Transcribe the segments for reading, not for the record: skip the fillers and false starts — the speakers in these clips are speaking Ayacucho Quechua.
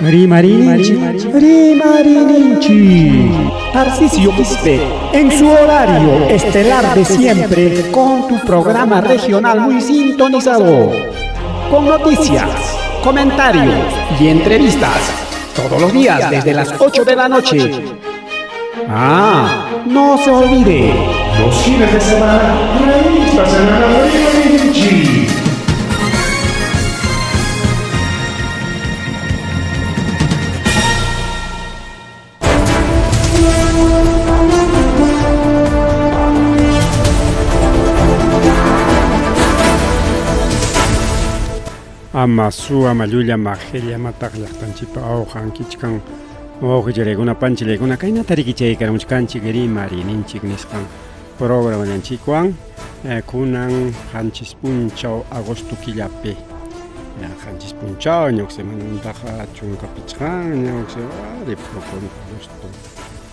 Rimarininchik, rimarininchik. Tarcisio Quispe, en su horario estelar de siempre, con tu programa regional muy sintonizado. Con noticias, comentarios y entrevistas. Todos los días desde las 8 de la noche. Ah, no se olvide. Los fines de semana, revistas en la Rimarinchi. Ama suwa mallulla majella mataq llaqtanchikpa awqankichkan wawqicharaykuna panchilaykuna kaynata riki chaykaramuchkanchik rimariyninchik nisqan programallanchikwan kunan qanchis p'unchaw agosto killapi qanchis p'unchawña huk semanantaqa 15ña huk semana agosto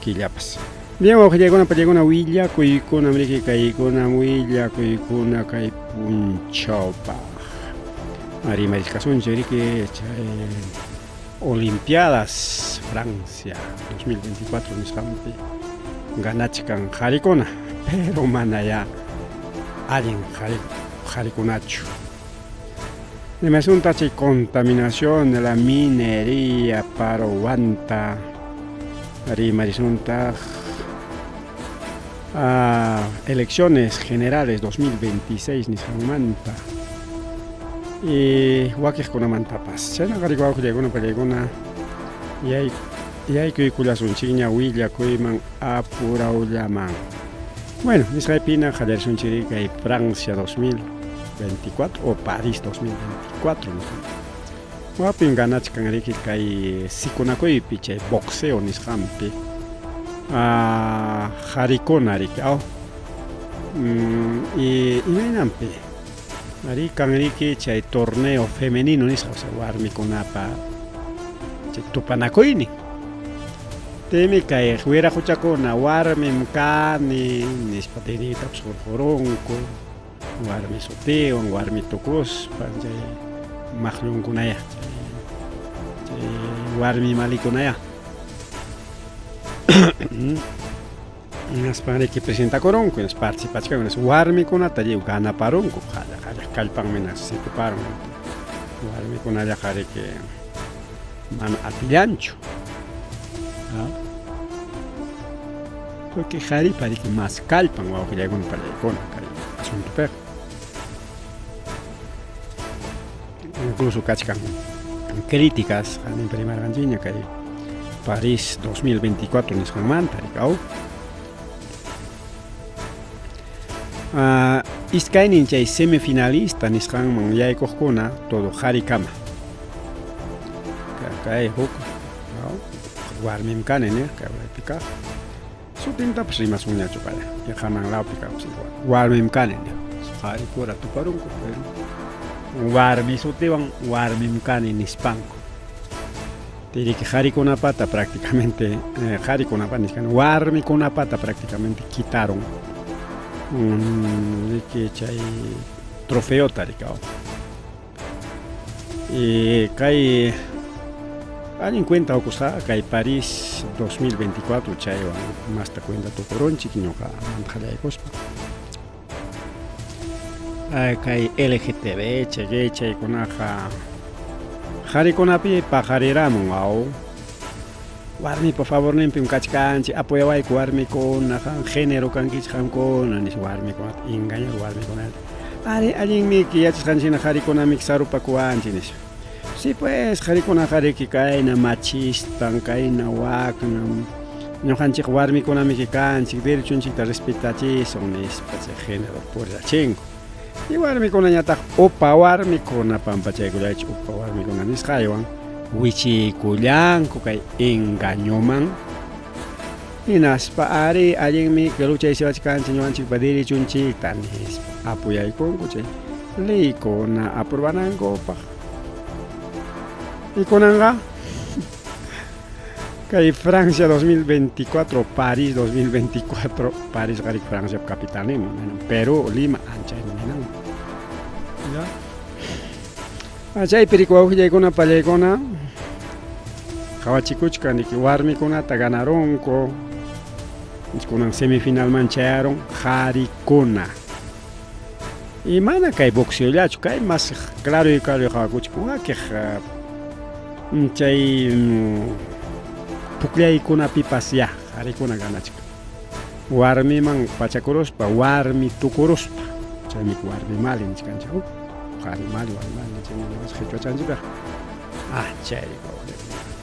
killapas. Bien wawqillaykuna pachaykuna willakuykunam riki kaykunam willakuykuna kay p'unchawpaq rimarisqasunchik riki chay Olimpiadas Francia 2024 nisqanpi ganachkan qharikuna pero manayá allin qharikunachu. Rimasunta chay contaminación de la minería Parowanta rimarisuntaq elecciones generales 2026 nisqanmanta y wakiqkunamantapas. Chaynaqa riki wawqillaykuna pallaykuna yaykuykullasunchikña willakuyman apurawllaman. Bueno, nisqaypina qallarisunchik kay Francia 2024 o París 2024 nisqan. Wapin ganachkan riki kay sikunakuypi chay boxeo nisqanpi qharikuna riki aw y imaynanpi arí kan riki chay torneo femenino nisqa o sea warmikunapa chay tupanakuynin. Timi kay wiraquchakuna warmim kani nispa tiniytapas hurqurunku warmi sutiwan warmi tukuspa chay maqllunkunaya chay warmi malikunaya hinaspan riki presentakurunku hinaspa participachkanku hinaspa warmikunata lliw ganaparunku qalla qallaq kallpanmi sikuparun warmikunallaqa riki mana atillanchu. Porque qharipa riki mas kallpan wawqillaykuna pallaykuna kay asuntopiqa. Incluso kachkan críticas qaninpa rimarqanchikña kay París 2024 nisqanmanta riki aw. Iskaynin chay semifinalista nisqanman yaykuqkuna todo qharikama. Kay huk warmim kani niq kay uraypi kaq. Sutintapas rimasunñachu kaya hanan lawpi kaqpas igual. Warmim kani niq. Qharipura tuparunku pero warmi sutiwan warmim kani nispanku. Tiriki qharikunapata prácticamente qharikunapata nisqan warmikunapata prácticamente quitaron riki chay trofeota riki y kay allin cuenta ukusqa kay París 2024 chaywan masta cuenta tukurunchik ñuqa manta qallaykuspa kay LGTB chay chaykunaqa qharikunapi paqariramun aw warmipa favorninpim kachkanchik apoyawayku warmikuna qan género kankichik qamkuna nispa warmikunata engañar warmikunata ari allinmiki yachasqanchik qharikunamiki sarupakuwanchik nispa sí pues qharikunaqa riki kayna machistan kayna waknam ñuqanchik warmikunamiki kanchik derechonchikta respetachisun nispa chay género purirachinku y warmikunañataq upa warmikuna pampachaykullaychu upa warmikuna nisqaywan wichiykullanku kay engañoman hinaspa ari allinmi luchaysiwachkanchik ñuqanchikpa derechonchikta nispa apuyaykunku chay leykuna aprobanankupaq y kunanqa kay Francia 2024 París 2024 París qari Francia capitalninmi Perú Lima anchaymi ninan ya chaypi riki wawqillaykuna pallaykuna. Qawachikuchkan riki warmikunata ganarunku. Kunan semifinalman chayarun qarikuna. Y mana kay boxeollachu, kay mas claro y claro qawakuchkan wakiq chay pukllaykunapipas ya qarikuna ganachkan. Warmiman pachakuruspa, warmi tukuruspa, chaymi warmi mali nichkanchik, qari mali, warmi mali chaymi qhichwachanchikpaq. Ah, chay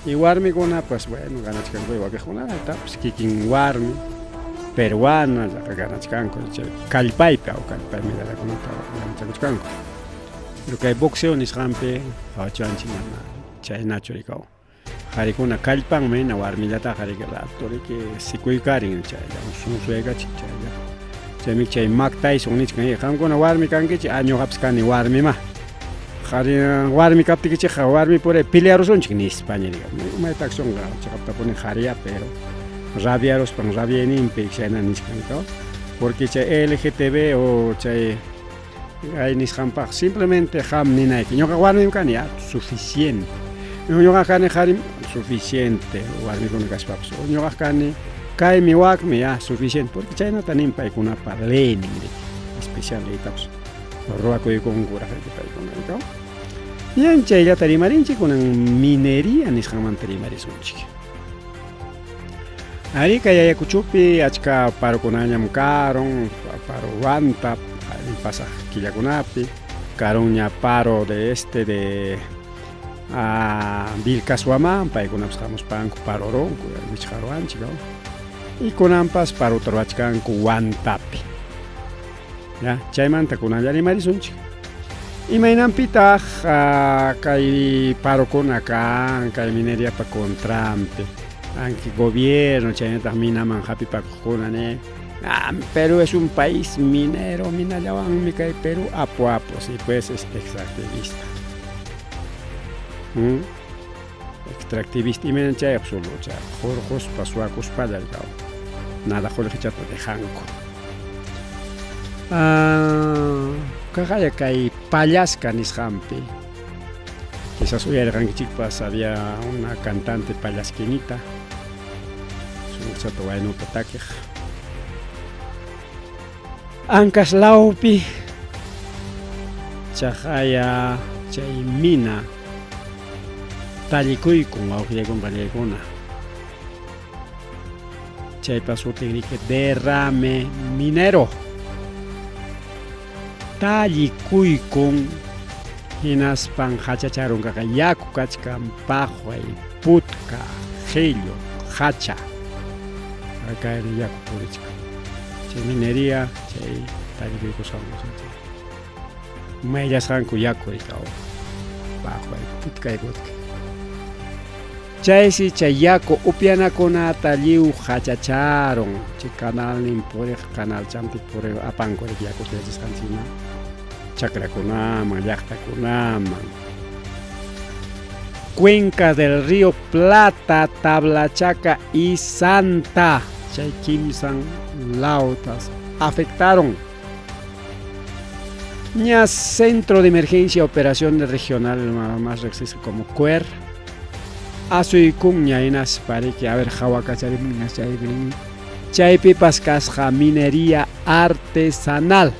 y warmikunapas, bueno, ganachkanku wakiqkunatapas kikin warmi peruana ganachkanku chay kallpaypi aw kallpay medallakunata ganachakuchkanku. Pero kay boxeo nisqanpi qawachiwanchik mana chaynachu rikaw. Qarikuna kallpanmi hina warmillataqa riki rato riki sikuykarin chaylla sunsuyaykachin chaylla. Chaymi chay Mike Tyson nichkan, qamkuna warmi kankichik, ah ñuqapas kani warmimá. Qari warmi kaptikichikqa warmi pura pelearusunchik nispaña rika. Mike Tysonqa chiqaptapuni qariya pero rabiaruspan rabiayninpi chayna nichkan rikaw. Porque chay LGTB o chay ay nisqanpaq simplemente qam ninayki ñuqa warmim kani ya suficiente. Ñuqa kani qarim suficiente warmikuna kaspapas. Ñuqa kani kaymi wakmi ya suficiente porque chaynata nin paykunapa leynin riki especial leytapas ruwakuykunkuraq riki paykuna rikaw. Bien, chayllata rimarinchik kunan minería nisqanmanta rimarisunchik. Ari kay Ayacuchopi achka parokunañam karun, paro Huanta, pasaq killakunapi, karunña paro de este de Vilcashuamán, paykunapas hamuspanku parorunku, wichqaruwanchik, y kunanpas parota ruwachkanku Huantapi. Ya, chaymanta kunanlla rimarisunchik. Imaynanpitaq kay parokuna kan, kay mineriapa contranpi, anki gobierno chaynataq minaman hapipakuqkuna ne, Perú es un país minero, minallawanmi kay Perú apu apu, sí pues es extractivista. Extractivista imayna chay absoluto, chay hurquspa suwakuspalla rikaw, nada qullqichata dejanku. Kaqaya kay Pallasca nisqanpi, quizás uyarirqankichikpas había una cantante pallasquinita, sunquchata waynuta takiq. Ancash lawpi chaqaya chay mina tallikuykun wawqillaykuna pallaykuna. Chaypa sutin riki derrame minero. Tallikuykun hinaspan hachacharunkaqa yaku kachkan paqway, putka, qillu, hacha. Kayri yaku purichkan. Chay minería chay tallikuykusqanku chay. Mayllasqanku yaku rikaw. Paqway, putkay, putkay. Chaysi chay yaku upyanakunata lliw hachacharun. Chay canalnin puriq, canal champi puriq apanku riki yakuta yachasqanchikna chakrakunaman, llaqtakunaman. Cuenca del Río Plata, Tablachaca y Santa. Chay kimsan lautas afectaron. Ña Centro de Emergencia Operaciones Regional, más reqsisqa como CUER. Asuykunña hinaspa riki, a ver hawakacharimunña chaypi chaypipas kasqa minería artesanal.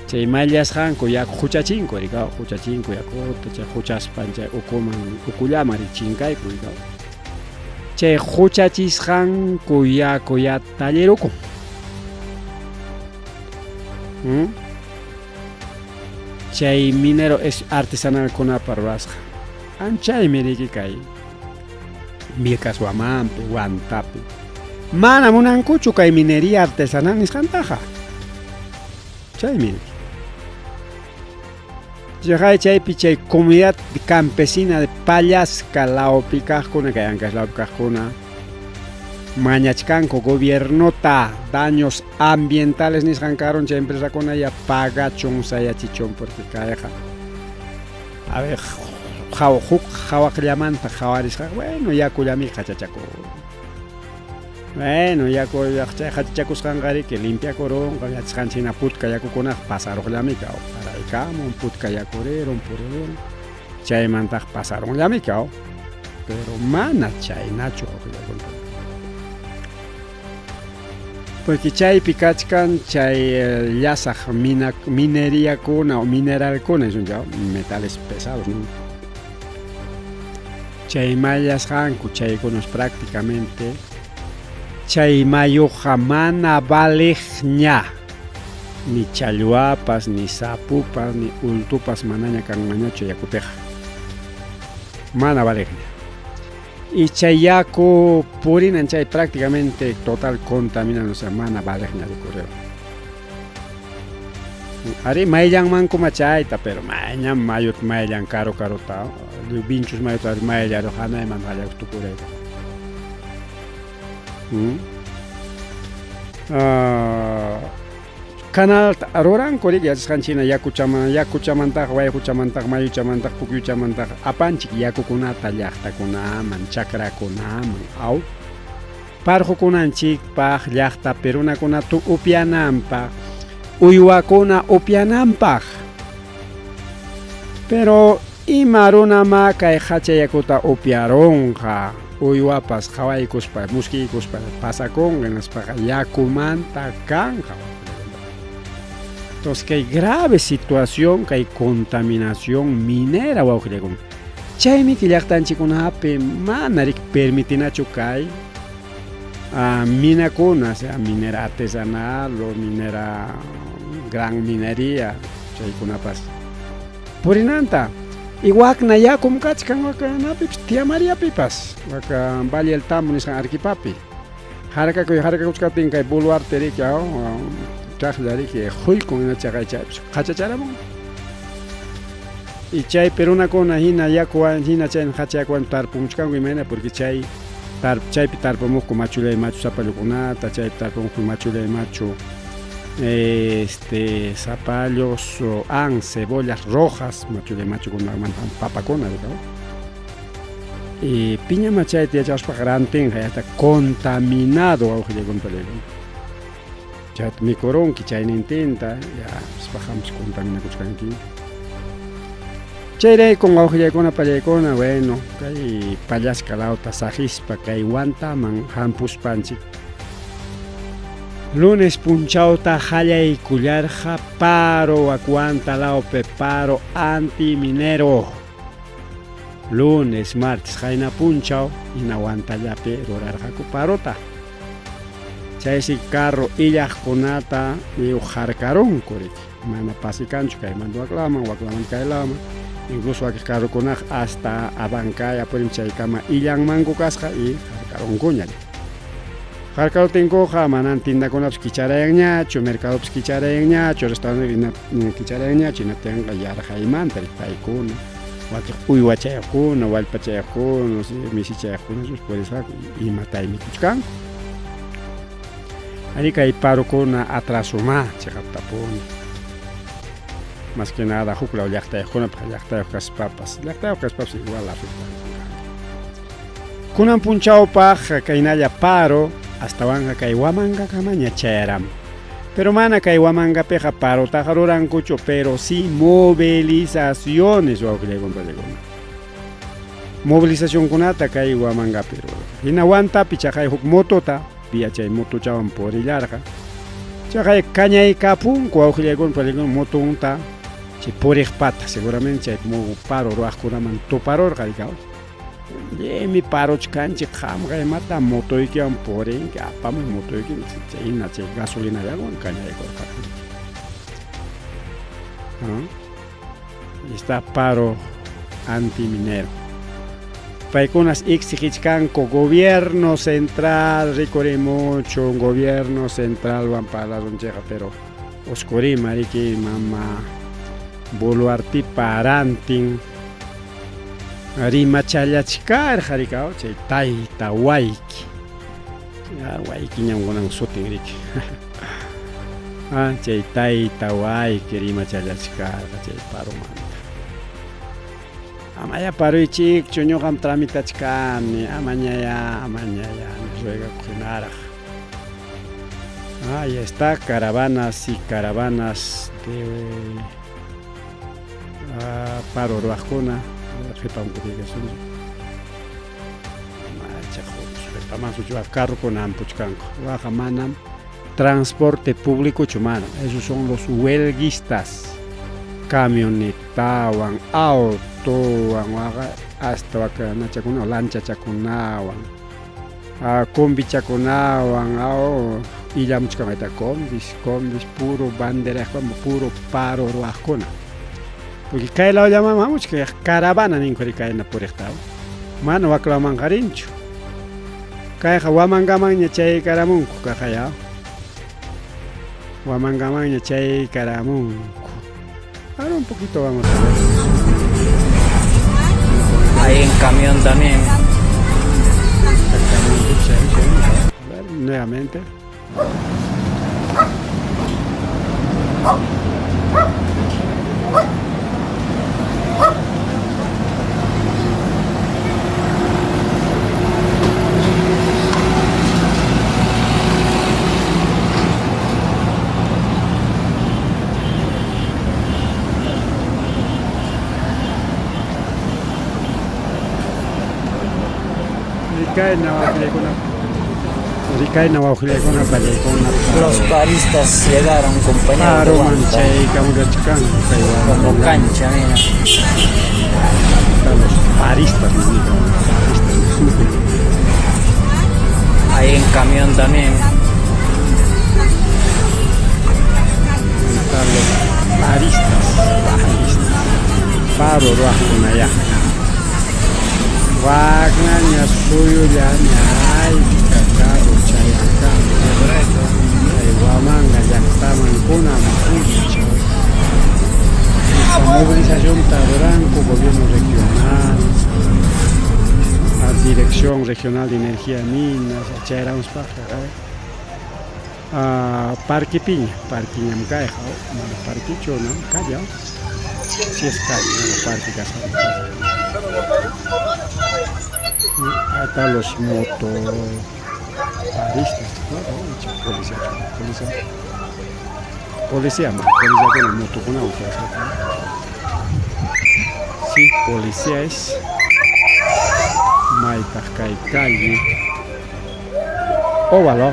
Chay mayllasqanku yaku huchachinku rikaw, huchachinku yakuta, chay huchaspan chay ukuman ukullaman ri chinkayku rikaw. Chay huchachisqanku yaku ya tallirukun. Chay minero es artesanalkunapa rurasqa. Anchaymi riki kay Vilcashuamanpi, Huantapi. Mana munankuchu kay minería artesanal nisqantaqa. Chaymi riki. Chaqay chaypi chay comunidad campesina de Pallasca lawpi kaqkuna, kay Ancash lawpi kaqkuna, mañachkanku gobiernota daños ambientales nisqan karun chay empresakuna ya pagachun sayachichun porque kayqa a ver huk hawaqllamanta qhawarisqa bueno yakullami qachachakun. Bueno, yaku chay qachachakusqanqa riki limpiakurunqa yachasqanchik hina putka yakukunaqa pasaruqllami kaw paraykamun putka yakurirun purirun chaymantaq pasarunllami kaw. Pero mana chaynachu wawqillaykuna. Porque chaypi kachkan chay llasaq mina, mineriakuna o mineralkuna nisunchik, metales pesados, ¿no? Chay mallasqanku chaykunas prácticamente chay mayuqa mana valeqña ni challwapas ni sapupas ni ultupas manaña kanmanñachu yakupiqa mana valeqña y chay yaku purinan chay prácticamente total contaminan o sea mana valeqña rikuriro Ari mayllanmankuma chayta, pero mayñam mayut mayllan karu karuta, vinchus mayuta ari mayllaru hanayman hallakuq tukurayta. Canal ruranku riki yachasqanchik hina yakuchaman yakuchamantaq wayquchamantaq mayuchamantaq pukyuchamantaq apanchik yakukunata llaqtakunaman chakrakunaman aw parqukunanchikpaq llaqtapi runakuna upyananpaq uywakuna upyananpaq pero ima runamá kay hacha yakuta upyarunqa uywapas qhawaykuspa muskiykuspa pasakunqa hinaspaqa yakumanta kanqa. Entonces kay grave situación kay contaminación minera wawqillakuna chaymi kay llaqtanchikkunapi mana riki permitinachu kay minakuna sea minera artesanal o minera gran minería chaykunapas purinanta y wakna yakum kachkan wakanapipas Tía Mariapipas waka Valle del Tambo nisqan Arequipapi harkakuy harkakuchkaptin kay Boluarte riki kaqlla riki quykun hina chaqay chaypis qachacharamun y chaypi runakuna hina yakuwan hina chay qacha yakuwan tarpumuchkanku imayna porque chay chaypi tarpumuqku machullay machu zapallukunata chaypi tarpumuqku machullay machu este zapallos an cebollas rojas machullay machukunamanta papakuna y piñama chayta yachaspaqa rantinqa ya está contaminado wawqillaykuna pallaykuna chayta mikurunki chaynintinta ya qampas contaminakuchkanki chayraykun wawqillaykuna pallaykuna bueno kay pallasqa lawta saqispa kay Huantaman hampuspanchik lunes punchawta qallaykullarqa paro wak Huanta lawpi paro antiminero lunes martes qayna punchaw hina Huantallapi rurarqaku parota chaysi carro illaqkunata lliw harkarunku riki mana pasikanchu kaymanta waklaman waklamanta kaylaman incluso wakin carrokunaqa hasta Abancay Apurímac chaykama illanmanku kasqa y harkarunkuña harkaruptinkuqa manan tiendakunapas kicharayanñachu mercadopas kicharayanñachu restaurante kicharayanñachu hinaptinqa yarqaymanta paykuna wakin uywachayuqkuna wallpachayuqkuna misichayuqkuna purisqaku imatay mikuchkanku ari kay parokuna atrasomá chiqaptapuni más que nada huklaw llaqtayuqkunapaq llaqtayuq kaspapas llaqtayuq kaspapas igual afectan kunan punchawpaq kaynalla paro astawanqa kay Huamangakamaña chayaramun pero mana kay Huamangapiqa parotaqa rurankuchu pero sí movilizaciones wawqillaykuna pallaykuna movilizacionkunata kay Huamangapi ruran hina Huantapi chaqay huk motota via chay motochawan purillarqa chaqay kañaykapunku wawqillaykuna pallaykuna motonta chay puriqpata seguramente chay paro ruwaqkunaman tuparurqa rikaw lliwmi parochkanchik qamqa imata motoykiwan purinki apamuy motoyki chayna chay gasolinallawan kañaykurqaku está paro antiminero paykunas exigichkanku gobierno central rikurimuchun gobierno centralwan parlasunchikqa pero uskurima riki mama Boluartepa rantin rimachallachkarqa rikaw chay tayta wayki waykiñam kunan sutin riki chay tayta wayki rimachallachkarqa chay paromanta amaya paruychikchu ñuqam tramitachkani amañaya amañaya ruegakuq hinaraq ahí está caravanas y caravanas de paro ruwaqkuna qhipan kutiykasunchik. Qhipamansu carrokuna hampuchkanku. Waqa manam transporte públicochu manam. Esos son los huelguistas. Camionetawan, autowan, waqa hasta wakanachakuna, lanchachakunawan, combichakunawan, illamuchkan ayta combis, combis, puro banderaqkuna, puro paro ruwaqkuna. Porque kay lawllaman hamuchkan caravana ninku kayna puriqta. Mana waklawmanqa rinchu. Kayqa Huamangamanña chaykaramunku kaqaya. Huamangamanña chaykaramunku. Ahora un poquito vamos a ver. Ahí en camión también. A ver, nuevamente. Los paristas llegaron, compañeros de Huanta. Como cancha, mira. Los paristas, Ahí en camión también. Están los paristas, paristas. Paro ruwaqkunaya. Waknaña suyullaña ayka carro chayarqamu. Chay Huamanga llaqtaman kunan p'unchaw. Esa movilizacionta ruranku gobierno regional, a Dirección Regional de Energía y Minas, chayaramuspaqqa Parque Piña, parquiñam kayqa, mana parquichu, no, calle, si es calle, no parque kasqa. Acá los moto paristas, ¿no? Policía, policía. Policía, ma, policía con motokunawan kasqa. Sí, policía es. Maytaq kay calle. Óvalo,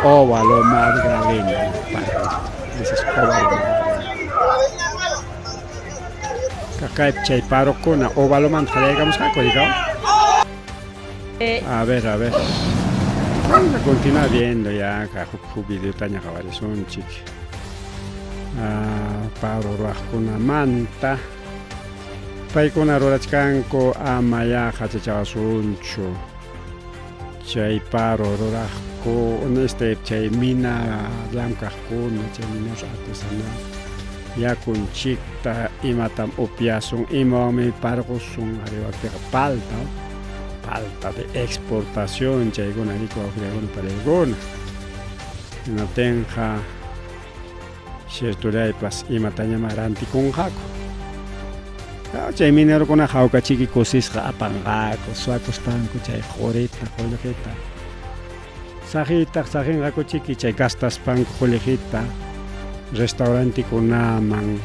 Óvalo Magdalena. Parque. Ese es Óvalo Magdalena. Kay chay parokuna Óvalomanta qallaykamusqaku, rikaw. A ver, a ver. Vamos a continuar viendo ya huk huk videotaña qhawarisunchik. Paro ruwaqkunamanta. Paykuna rurachkanku ama ya hachachawasunchu. Chay paro ruraqku, este chay mina llamkaqkuna, chay mineros artesanal. Yakunchikta imatam upyasun, imawanmi parqusun, arribapiqa palta, palta de exportación, chaykuna riki wawqillaykuna pariykuna. Hinaptinqa ciertullaypas imatañama rantikunqaku. Chay minerokuna hawkachiki kusisqa apanqaku, suwakuspanku chay qurita, qullqita. Saqiytaq saqinqaku chiki chay gastaspanku qullqita restaurantekunaman,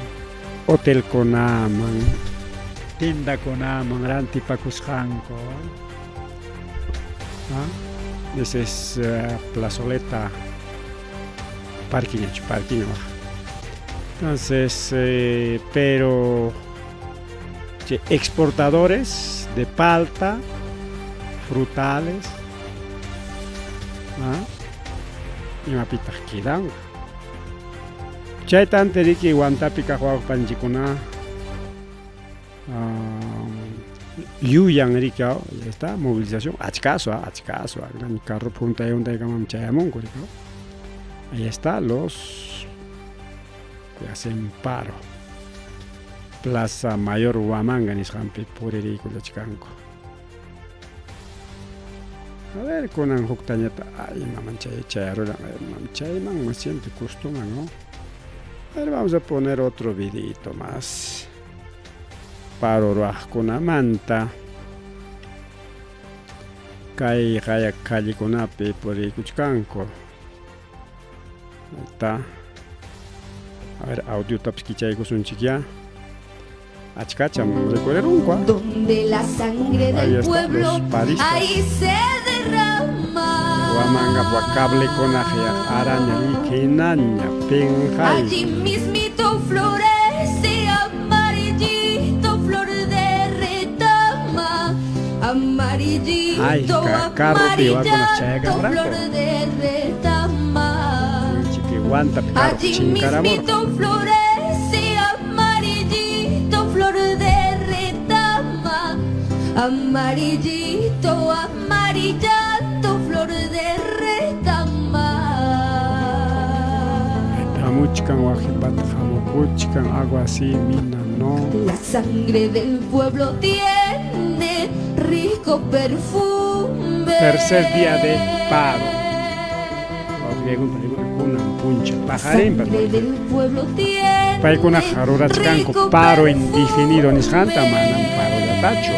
hotelkunaman, tiendakunaman rantipakusqanku. Ese es plazoleta parquiñachu, parquiña. Entonces, pero exportadores de palta, frutales, imapitaq quedanqa. Chayta antes riki Huantapi kaq wawqipanchikkuna yuyan riki, ya está, movilización, achkasu, achkasu, carro puntay huntaykamam chayamunku riki. Ahí está los que hacen paro. Plaza Mayor Huamanga nisqanpi puririykullachkanku. A ver, kunan huktañata, ay maman chay chayaruran, chayman siempre costuman, ¿no? A ver, vamos a poner otro videito más. Paro ruwaqkunamanta. Kay qaya callekunapi puriykuchkanku. Ahí está. A ver, audiotapas kichaykusunchik ya. Achkacham recorrerunku. Donde la sangre Ahí del está, pueblo los paristas. ahí se derrama. Huamangapa cablekunaq araña hinaña pinqay. Allí mismito florece amarillito, flor de retama. Amarillito, Ay, carropi wakunaq amarillito, chayakamuranku. flor de retama. Chiki Huantapi carro Allí chinkaramurqa. mismito florece amarillito, flor de retama. Amarillito, amarillito, flor de retama. Hamuchkan wajipata hamukuchkan agua así mina no. La sangre del pueblo tiene rico perfume. Tercer día de paro. Kunan puncha paqarinpas. Sangre del pueblo tiene Paykunaqa rurachkanku rico paro indefinido nisqanta perfume. manam parollatachu.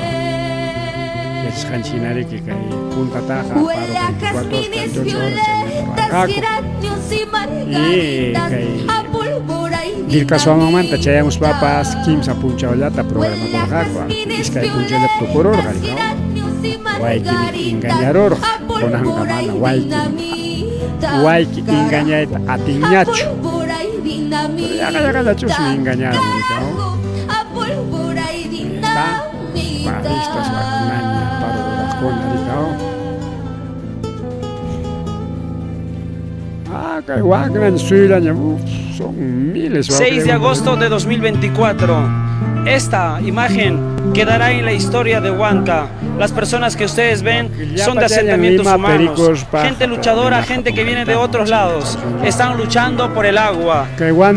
Yachasqanchik hinariki kay puntataqa paro Huele a 24 horas, jazmines, 48 horas chaymanta violetas, rurarqaku. geranios y margaritas, kay a pólvora y Vilcashuamanmanta chayamuspapas dinamita. kimsa punchawllata Huele a programakurqaku. jazmines, Iskay punchawllata tukururqa, violetas, ¿no? geranios y Waykimi margaritas, engañarurqa. a Kunanqa pólvora mana y wayki dinamita. wayki Carajo, engañayta a atinñachu. pólvora y Pero yaqa yaqallachusmi dinamita. engañaron, ¿no? Carajo, a pólvora y Está paristas wakunaña paro ruraqkuna rikaw. Ah, kay waknaña suyllaña, uf, son miles 6 de agosto de 2024. Esta imagen quedará en la historia de Huanta. Las personas que ustedes ven son de asentamientos humanos, gente luchadora, gente que viene de otros lados. Están luchando por el agua.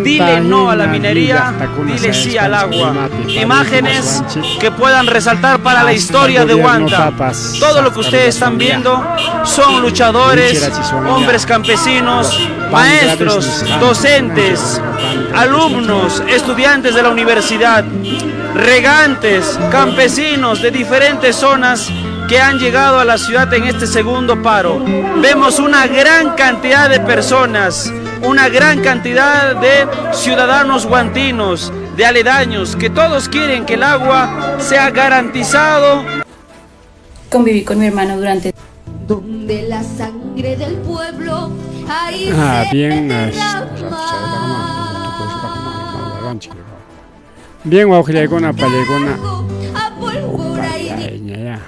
Dile no a la minería, dile sí al agua. Imágenes que puedan resaltar para la historia de Huanta. Todo lo que ustedes están viendo son luchadores, hombres campesinos, maestros, docentes, alumnos, estudiantes de la universidad, regantes, campesinos de diferentes zonas que han llegado a la ciudad en este segundo paro. Vemos una gran cantidad de personas, una gran cantidad de ciudadanos huantinos, de aledaños, que todos quieren que el agua sea garantizado. Conviví con mi hermano durante Donde la sangre del pueblo ahí Ah, se bien, derrama. Bien, wawqillaykuna, pallaykuna. A pólvora y Upallayña ya.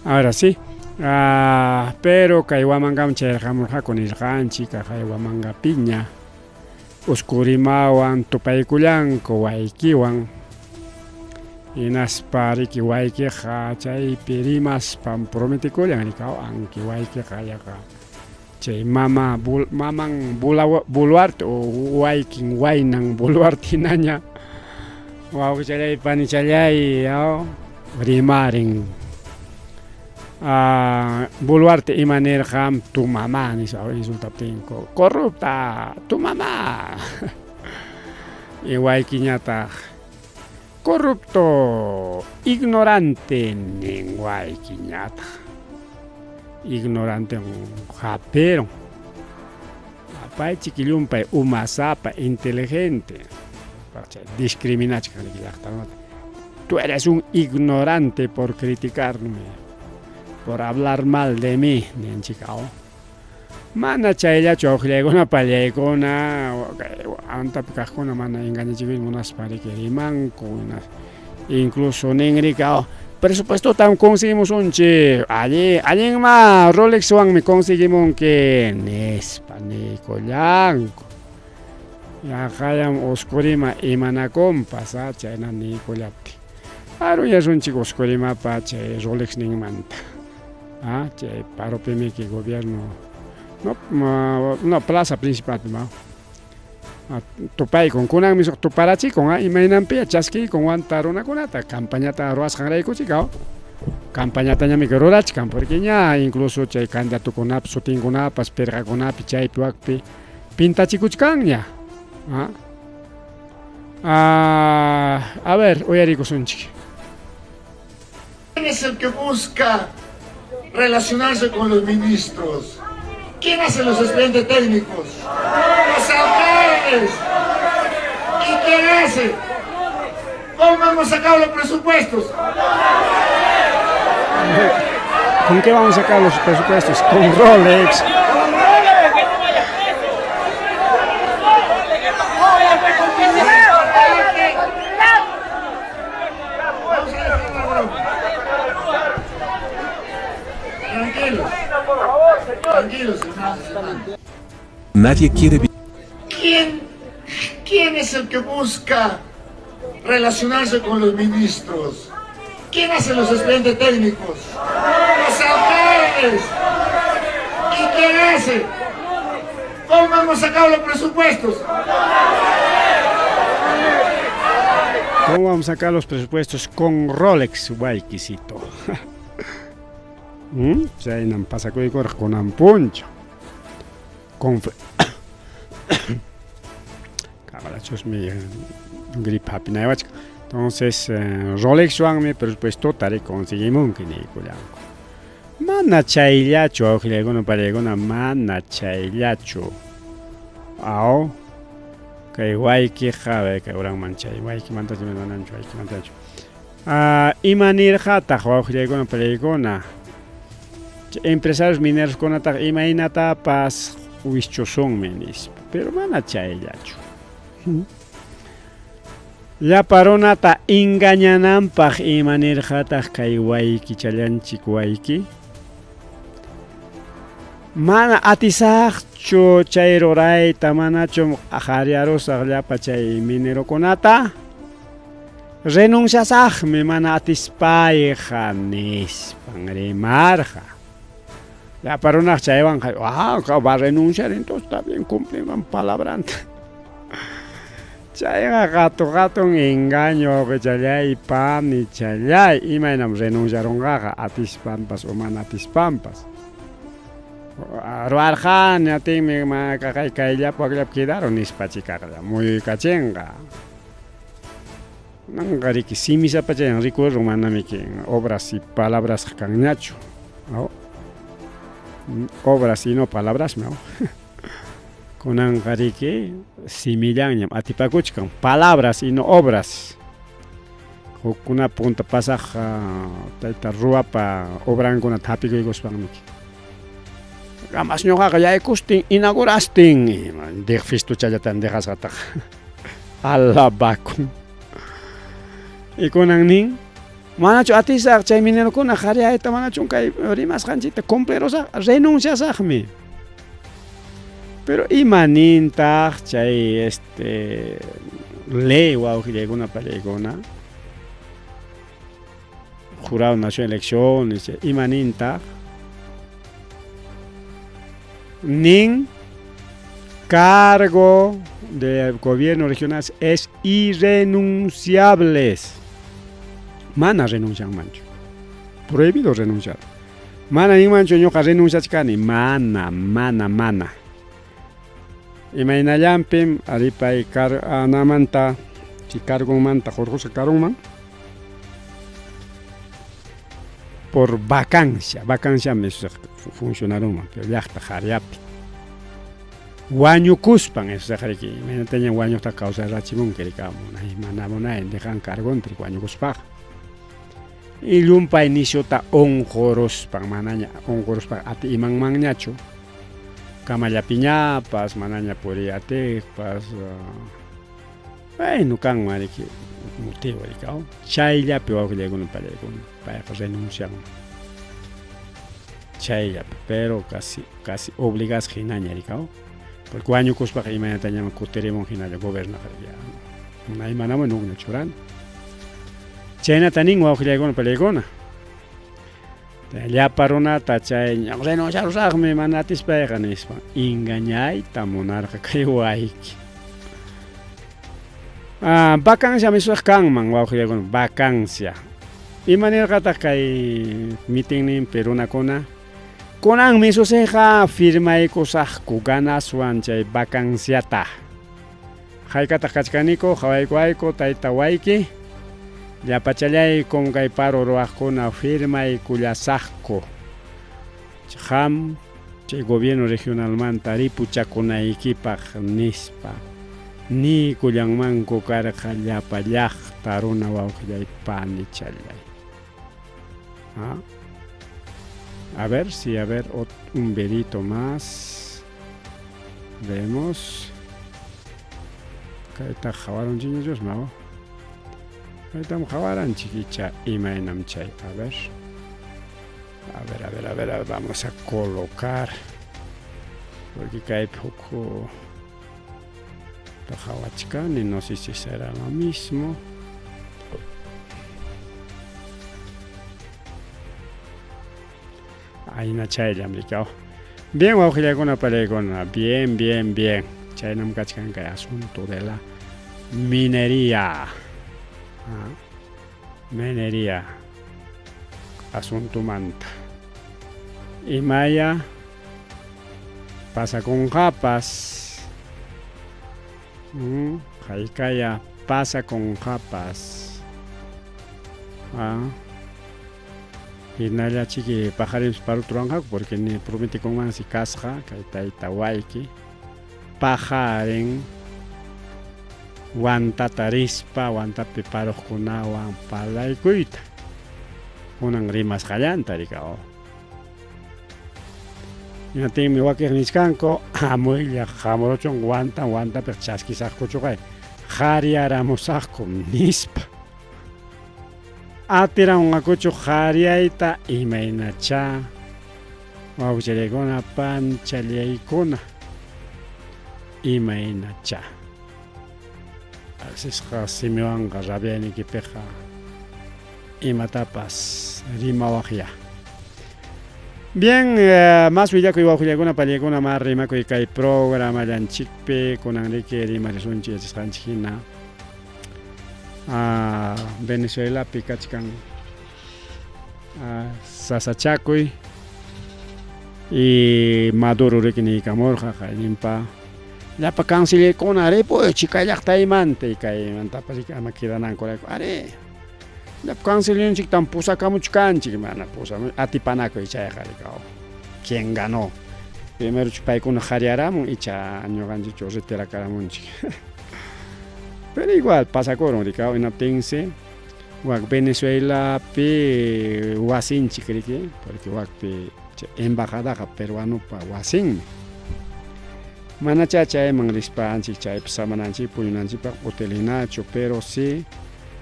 Ahora sí. Ah, pero kay Huamangaman chayarqamurqaku nirqanchik kay Huamangapiña Uskurimawan tupaykullanku waykiwan hinaspa riki waykiqa chaypi rimaspa prometikullan rikaw anki waykiqa yaqa chay mama bul, maman Boluarte o waykin waynan Boluarte hinaña wawqichallay panichallay yaw rimarin. Ah, Boluarte ima nirqam tu mamá nispa insultaptinku corrupta tu mamá y waykiñataq corrupto ignorante nin waykiñataq ignorante hapiron pay chikillumpay umasapa inteligente discriminachkan llaqtamanta tú eres un ignorante por criticarme, por hablar mal de mí, ninchikao. Mana chayllachu awqillaykuna pallaykuna antapi kaqkuna mana engañachikuyta munaspa riki rimanku incluso ninrikao presupuestotam conseguimusunchik alli allinma Rolexwanmi conseguimunki nispa niykullanku yaqallam Oscorima imanakunpas chayna niykullaptin aruyasunchik Oscorimapa chay Rolex ninmanta chay paropimiki gobierno no, no plaza principal ma tupaykun kunanmi suq tuparachikun imaynanpiya chaskiykun Huanta runakunata campañata ruwasqanraykuchik campañatañami rurachkan porque ña incluso chay candidatukunapas sutinkunapas pirqakunapi chaypi wakpi pintachikuchkanña. A ver, uyarikusunchik. ¿Quién es el que busca relacionarse con los ministros? ¿Quién hace los expedientes técnicos? ¡Los alcaldes! ¿Y quién hace? ¿Cómo hemos sacado los presupuestos? ¿Con qué vamos a sacar los presupuestos? Con Rolex. Tranquilos. Tranquilos, hermanos. Nadie quiere ¿Quién, ¿Quién es el que busca relacionarse con los ministros? ¿Quién hace los expedientes técnicos? Los alcaldes. ¿Y quién hace? ¿Cómo hemos sacado los presupuestos? ¿Cómo vamos a sacar los presupuestos? Con Rolex, guayquisito. ¿Mm? Chaynam pasakuykurqa kunan punchaw. Con Cabalachosmi gripe hapinayawachkan. Entonces, Rolexwanmi presupuestota conseguimunki niykullanku. Mana chayllachu, wawqillaykuna pariykuna, mana chayllachu. Aw, kay waykiqa, kay uranman chay waykimantachu, mananchu waykimantachu. Ima nirqataq wawqillaykuna pariykuna? Empresarios mineroskunataqa imaynatapas wischusunmi nispa, pero mana chayllachu. Llapa runata engañananpaq ima nirqataq kay waykichallanchik wayki? Mana atisaqchu chay rurayta, manachu aqariarusaq llapa chay minerokunata? Renunciasaqmi mana atispayqa nispan rimarqa. Llapa runaq chaywanqa, ah, va a renunciar, entonces está bien, cumplimos palabranta. Chayqa qatu qatun engaño wawqichallay panichallay, imaynam renunciarunqaqa atispanpas o mana atispanpas. Ruwarqani atinmi kaqay kayllapi wakllapi quedaron nispa chikaqlla muyuykachinqa. Nanqa riki simisapachayan recuerdo manamiki obras y palabras kanñachu. ¿No? Obras y no palabras, ¿no? Kunanqa riki simillanñam atipakuchkan palabras y no obras. Hukkuna punta pasaq tayta ruwapa obrankunata hapikuykuspanmiki. Kamas ñuqaqa yaykustin inaugurastin deq fistuchallatan dejasqataq alabakun. Y kunan nin manachu atisaq chay minerokuna qhariyayta manachu kay rimasqanchikta cumplirusaq renunciasaqmi. Pero ima nintaq chay este ley wawqillaykuna pallaykuna Jurado Nacional de Elecciones ima nintaq nin cargo del gobierno regional es irrenunciables. Mana renuncianmanchu. Prohibido renunciar. Mana ninmanchu ñuqa renunciachkani. Mana, mana, mana. Imaynallanpim aripay anamanta chay cargonmanta hurqusqa karunman por vacancia, vacanciami funcionarunman, pero llaqta qhariyapi. Wañukuspan esusaqriki imaynataña wañuqta kawsarachimunki rikamunay mana munay dejan cargonta wañukuspaqa. Y llumpay nisyuta unquruspan manaña unquruspa ati imanmanñachu kamallapiñapas manaña puriy atiqpas bueno kanman riki motivo riki chayllapi wawqillaykuna pallaykuna payqa renuncianman chayllapi pero casi casi obligasqa hinaña riki porque wañukuspaqa imaynatañam kutirimun hinalla gobernaq ya manamá nukña churana. Chaynata nin wawqillaykuna pallaykuna. Llapa runata chay renunciarusaqmi mana atispayqa nispa engañayta munarqa kay wayki. Vacancia misusaq kanman wawqillaykuna vacancia. Ima nirqataq kay mitinninpi runakuna? Kunanmi susiqa firmaykusaqku ganaswan chay vacanciata. Haykataq kachkaniku qhawaykuwayku tayta wayki llapachallaykum kay paro ruwaqkuna firmaykullasaqku. Qam chay gobierno regionalmanta ripuchakunaykipaq nispa niykullanmanku karqa llapa llaqta runa wawqillay panichallay. A ver si, a ver, un vedito más. Vemos. Kayta qhawarunchikña Dios ma. Kaytam qhawaranchik icha imaynam chay. A ver. A ver, a ver, a ver, a ver, vamos a colocar. Porque kaypi huk qhawachkani, no sé si será lo mismo. Ayna chayllam rikaw. Bien, wawqillaykuna palaykuna, bien, bien, bien. Chaynam kachkan kay asunto de la minería. Ah, minería. Asuntomanta. Imaya pasakunqapas. Haykaya pasakunqapas. Ah. Hinalla chiki paqarinpas paruta ruwanqaku porque ni prometikunmansi kasqa kay tayta wayki paqarin wantata rispa wantapi paruqkunawan parlaykuyta kunan rimasqallanta rikaw. Hinaptinmi wakiq nichkanku hamuylla hamuruchun wantan wantapiq chaskisaqkuchuqay qhariyaramusaqku nispa. Atiramunqakuchu qhariyayta imaynachá wawqichallaykuna panchallaykuna imaynachá. Asisqa simiwanqa rabiaynikipiqa imatapas rimawaqya. Bien, más willakuy wawqillaykuna pallaykuna ma rimakuy kay programallanchikpi kunan riki rimarisunchik yachasqanchik hina. Venezuelapi kachkan sasachakuy y Maduro riki niykamurqa qayninpa llapa cancillerkuna ripuy kay llaqtaymanta y kaymantapas ama quedanankurayku ari llapa cancillerninchiktam pusakamuchkanchik mana pusamu atipanakuy chayqa rikaw quién ganó primero paykuna qhariyaramun icha ñuqanchikchu retirakaramunchik. Pero igual pasakurun rikaw hinaptinsi wak Venezuelapi wasinchik riki porque wakpi embajadaqa peruanopa wasinmi. Manachá chayman rispanchik chaypi samananchik puñunanchikpaq hotel hinachu pero sí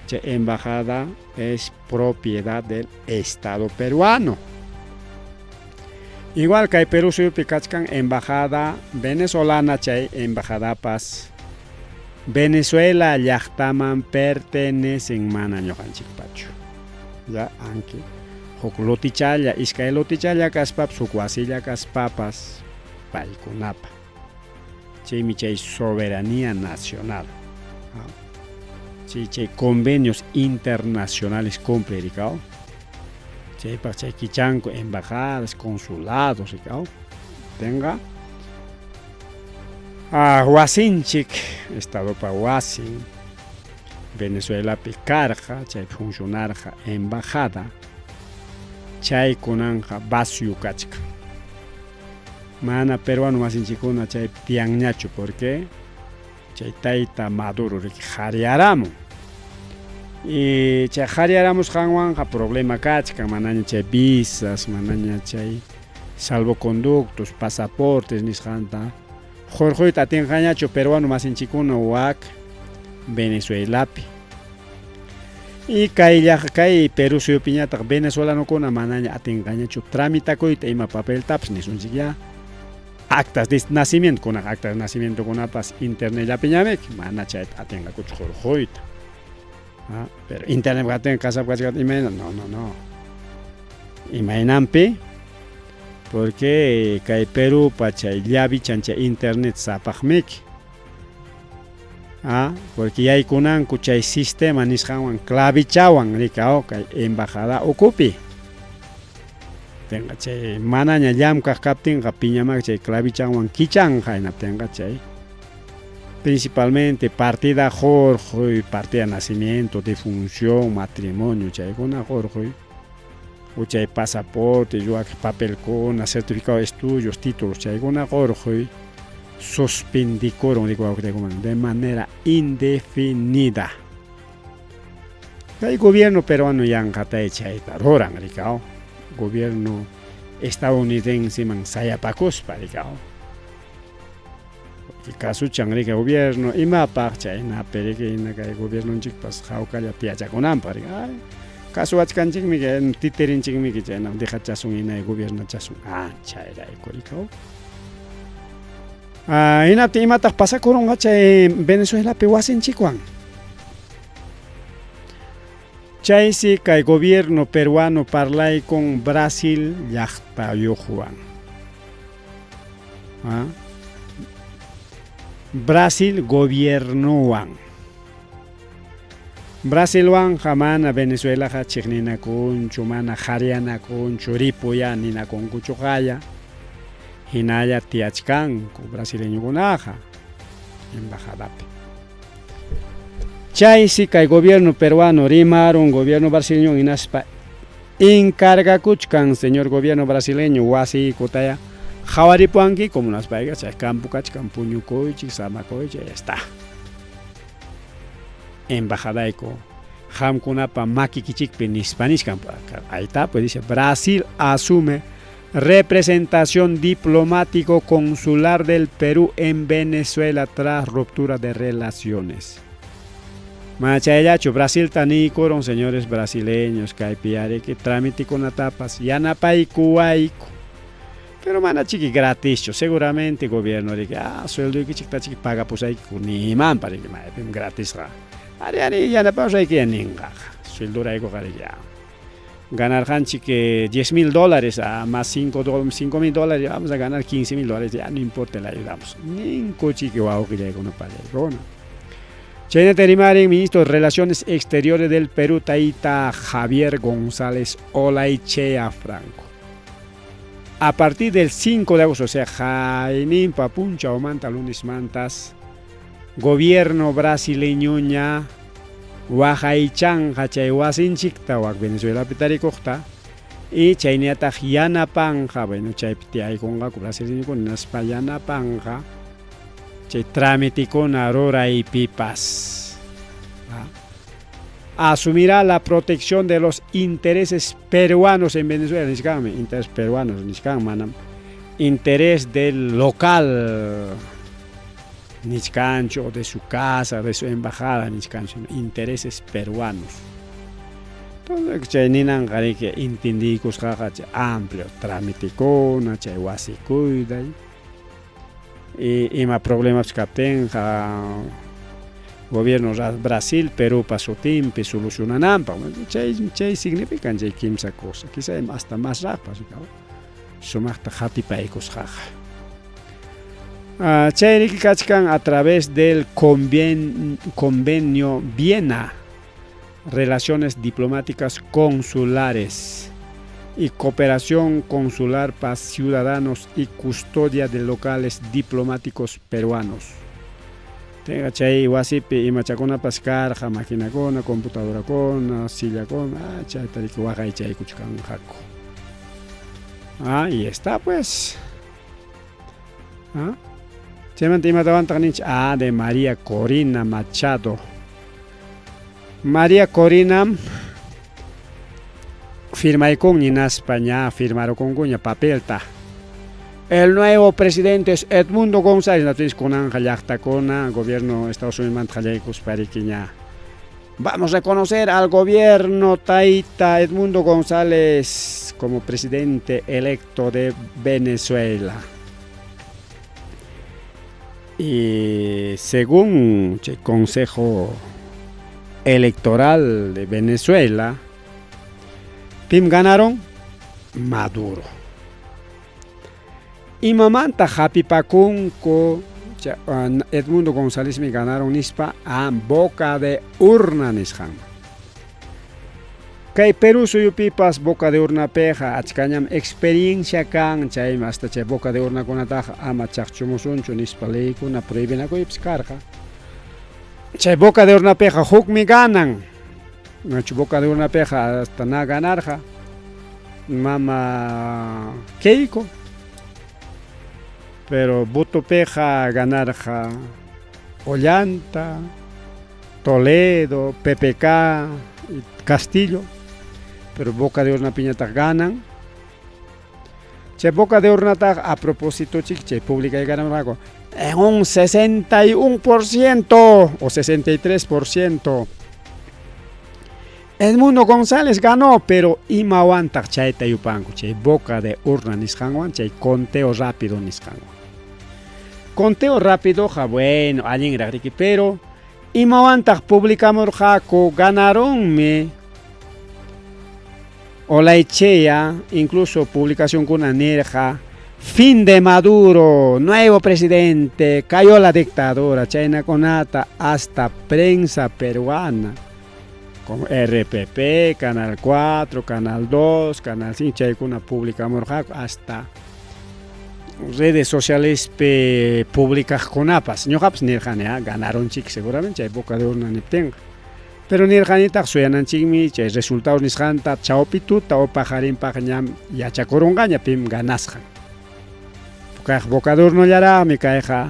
chay embajada es propiedad del Estado peruano. Igual kay Perú suyupi kachkan embajada venezolana chay embajadapas Venezuela llaqtaman pertenecen mana ñuqanchikpachu. Ya, aunque huk lotichalla, iskay lotichalla kaspapas, huk wasilla kaspapas paykunapa. Chaymi chay soberanía nacional. Chay chay convenios internacionales cumple rikaw. Chaypaq chay kichanku embajadas, consulados rikaw. Tenga wasinchik estadopa wasin Venezuelapi karqa chaypi funcionarqa embajada chay kunanqa vacío kachkan. Mana peruano wasinchikkuna chaypi tiyanñachu porque chay tayta Maduro riki qhariyaramun. Y chay qhariyaramusqanwanqa problema kachkan manaña chay visas, manaña chay salvoconductos, pasaportes nisqanta hurquyta atinqañachu peruano masinchikkuna wak Venezuelapi. Y kay kay Perú suyupiñataq venezolanokuna manaña atinqañachu tramitakuyta ima papeltapas nisunchik ya actas de nacimiento kunaq actas de nacimiento kunapas internetllapiñamiki mana chayta atinqakuchu hurquyta. Pero internet atin kasap kachkata imayna no no no. Imaynanpi porque kay Perúpa chay llavichan chay internet sapaqmiki. Porque yaykunanku chay sistema nisqanwan clavichawan rikaw kay embajada ukupi. Tenga chay manaña llamkaq kaptinqa piñamak chay clavichanwan kichanqa hinaptinqa chay principalmente partida hurquy, partida nacimiento, defunción, matrimonio chaykuna hurquy o chay pasaporte, wak papelkuna, certificado de estudios, títulos chaykuna hurquy suspendikurun de manera indefinida. Kay gobierno peruano yanqatay chayta ruran rikaw. Gobierno Estadounidenseman sayapakuspa rikaw. Kasuchan rika gobierno imapaq chaynapi riki hina kay gobiernonchikpas hawkalla tiyachakunanpaq riki. Ay, kasuwachkanchikmi titirinchikmi chayna dejachasun hina gobiernochasun. Ah, chayrayku rikaw. Ah, hinaptin imataq pasakurunqa chay Venezuelapi wasinchikwan? Chaysi kay gobierno peruano parlaykun Brasil llaqtayuqwan. Ah. Brasil gobiernowan. Brasilwanqa mana Venezuelaqa chiqninakunchu, mana qhariyanakunchu, ripuya ninakunkuchuqaya. Hinalla tiyachkanku brasileñokunaqa embajadapi. Chaysi kay gobierno peruano rimarun gobierno brasileño hinaspa encargakuchkan señor gobierno brasileño wasiykutaya qhawaripuwankiku munaspayqa chay campo kachkan puñukuychik samakuychik ya está. Embajadayku qamkunapa makikichikpi nispa nichkan ahí está pues dice Brasil asume representación diplomático consular del Perú en Venezuela tras ruptura de relaciones. Mana chayllachu Brasilta niykurun señores brasileños kaypi ariki trámitekunatapas yanapaykuwayku. Pero mana chiki gratischu, seguramente gobierno riki, ah, sueldoykichikta chiki pagapusaykiku nimanpa riki, maypim gratisqa. Ari ari yanapawasayki ninqaqa, sueldoraykuqa riki, ah. Ganarqanchik 10 mil dólares, ah, más 5 mil dólares, vamos a ganar 15 mil dólares, ya no importa, le ayudamos. Ninku chiki wawqillaykuna pallaykuna. Chaynata rimarin ministro de Relaciones Exteriores del Perú, Taita Javier González Olaichea Franco. A partir del 5 de agosto, o sea, Jainín Papuncha o Manta lunes mantas, gobierno brasileñoña waqaychanqa chay wasinchikta wak Venezuelapi tarikuqta y chayñataq yanapanqa, bueno, chaypi tiyaykunqaku brasileñokuna hinaspa yanapanqa chay trámitekuna ruraypipas. Asumirá la protección de los intereses peruanos en Venezuela, nichkanmi, intereses peruanos, nichkan manam interés del local nichkanchu, o de su casa, de su embajada, nichkanchu, sino intereses peruanos. Entonces, chay ninanqa riki entendiykusqaqa chay amplio trámitekuna, chay wasi cuiday, y ima problemas kaptinqa gobierno Brasil, Perúpa sutinpi solucionananpaq. Chay, chay significan chay kimsa cosa, quizá hasta más raqpas, sumaqta qatipaykusqaqa. Chay riki kachkan a través del convenio Viena, relaciones diplomáticas consulares y cooperación consular para ciudadanos y custodia de locales diplomáticos peruanos. Tenga chay wasipi imachakunapas karqa, maquinakuna, computadorakuna, sillakuna, ah, chayta riki waqaychaykuchkanqaku. Ah, y está pues. Ah, chaymanta imatawantaq ninchik, ah, de María Corina Machado. María Corina firmaykunña hinaspa ña firmarukunkuña papelta. El nuevo presidente es Edmundo González, naturalmente kunanqa llaqtakuna, gobierno Estados Unidos manta qallaykuspa riki ña. Vamos a reconocer al gobierno Taita Edmundo González como presidente electo de Venezuela. Y según el Consejo Electoral de Venezuela, pim ganaron Maduro. Imamanta hapipakunku Edmundo González mi ganaron nispa a boca de urna nisqanman. Kay Perú suyupipas boca de urnapiqa achkañam experiencia kan, chaymi hasta chay boca de urnakunataqa ama chaqchumusunchu nispa leykuna prohibinakuypis karqa. Chay boca de urnapiqa hukmi ganan. Nachu boca de urnapiqa hasta na ganarqa mama Keiko. Pero votopiqa ganarqa Ollanta, Toledo, PPK, Castillo, pero boca de urnapiñataq ganan. Chay boca de urnataqa a propósito chik chay publicaykaramurqaku en un 61% o 63%. Edmundo González ganó, pero imawantaq chayta yupanku chay boca de urna nisqanwan, chay conteo rápido nisqanwan. Conteo rápidoqa bueno, allinraq riki, pero imawantaq publicamurqaku ganarunmi Olaichea, incluso publicacionkuna nirqa fin de Maduro, nuevo presidente, cayó la dictadura, chaynakunata hasta prensa peruana con RPP, Canal 4, Canal 2, Canal 5, chaykuna publicamurqaku hasta redes socialespi publicaqkunapas. Ñuqapas nirqani, ganarunchik seguramente chay boca de urna niptinqa. Pero nirqanitaq suyananchikmi chay resultados nisqanta chawpi tuta o paqarinpaq ñam yachakurunqaña pim ganasqan. Kayqa boca de urnallaraqmi kayqa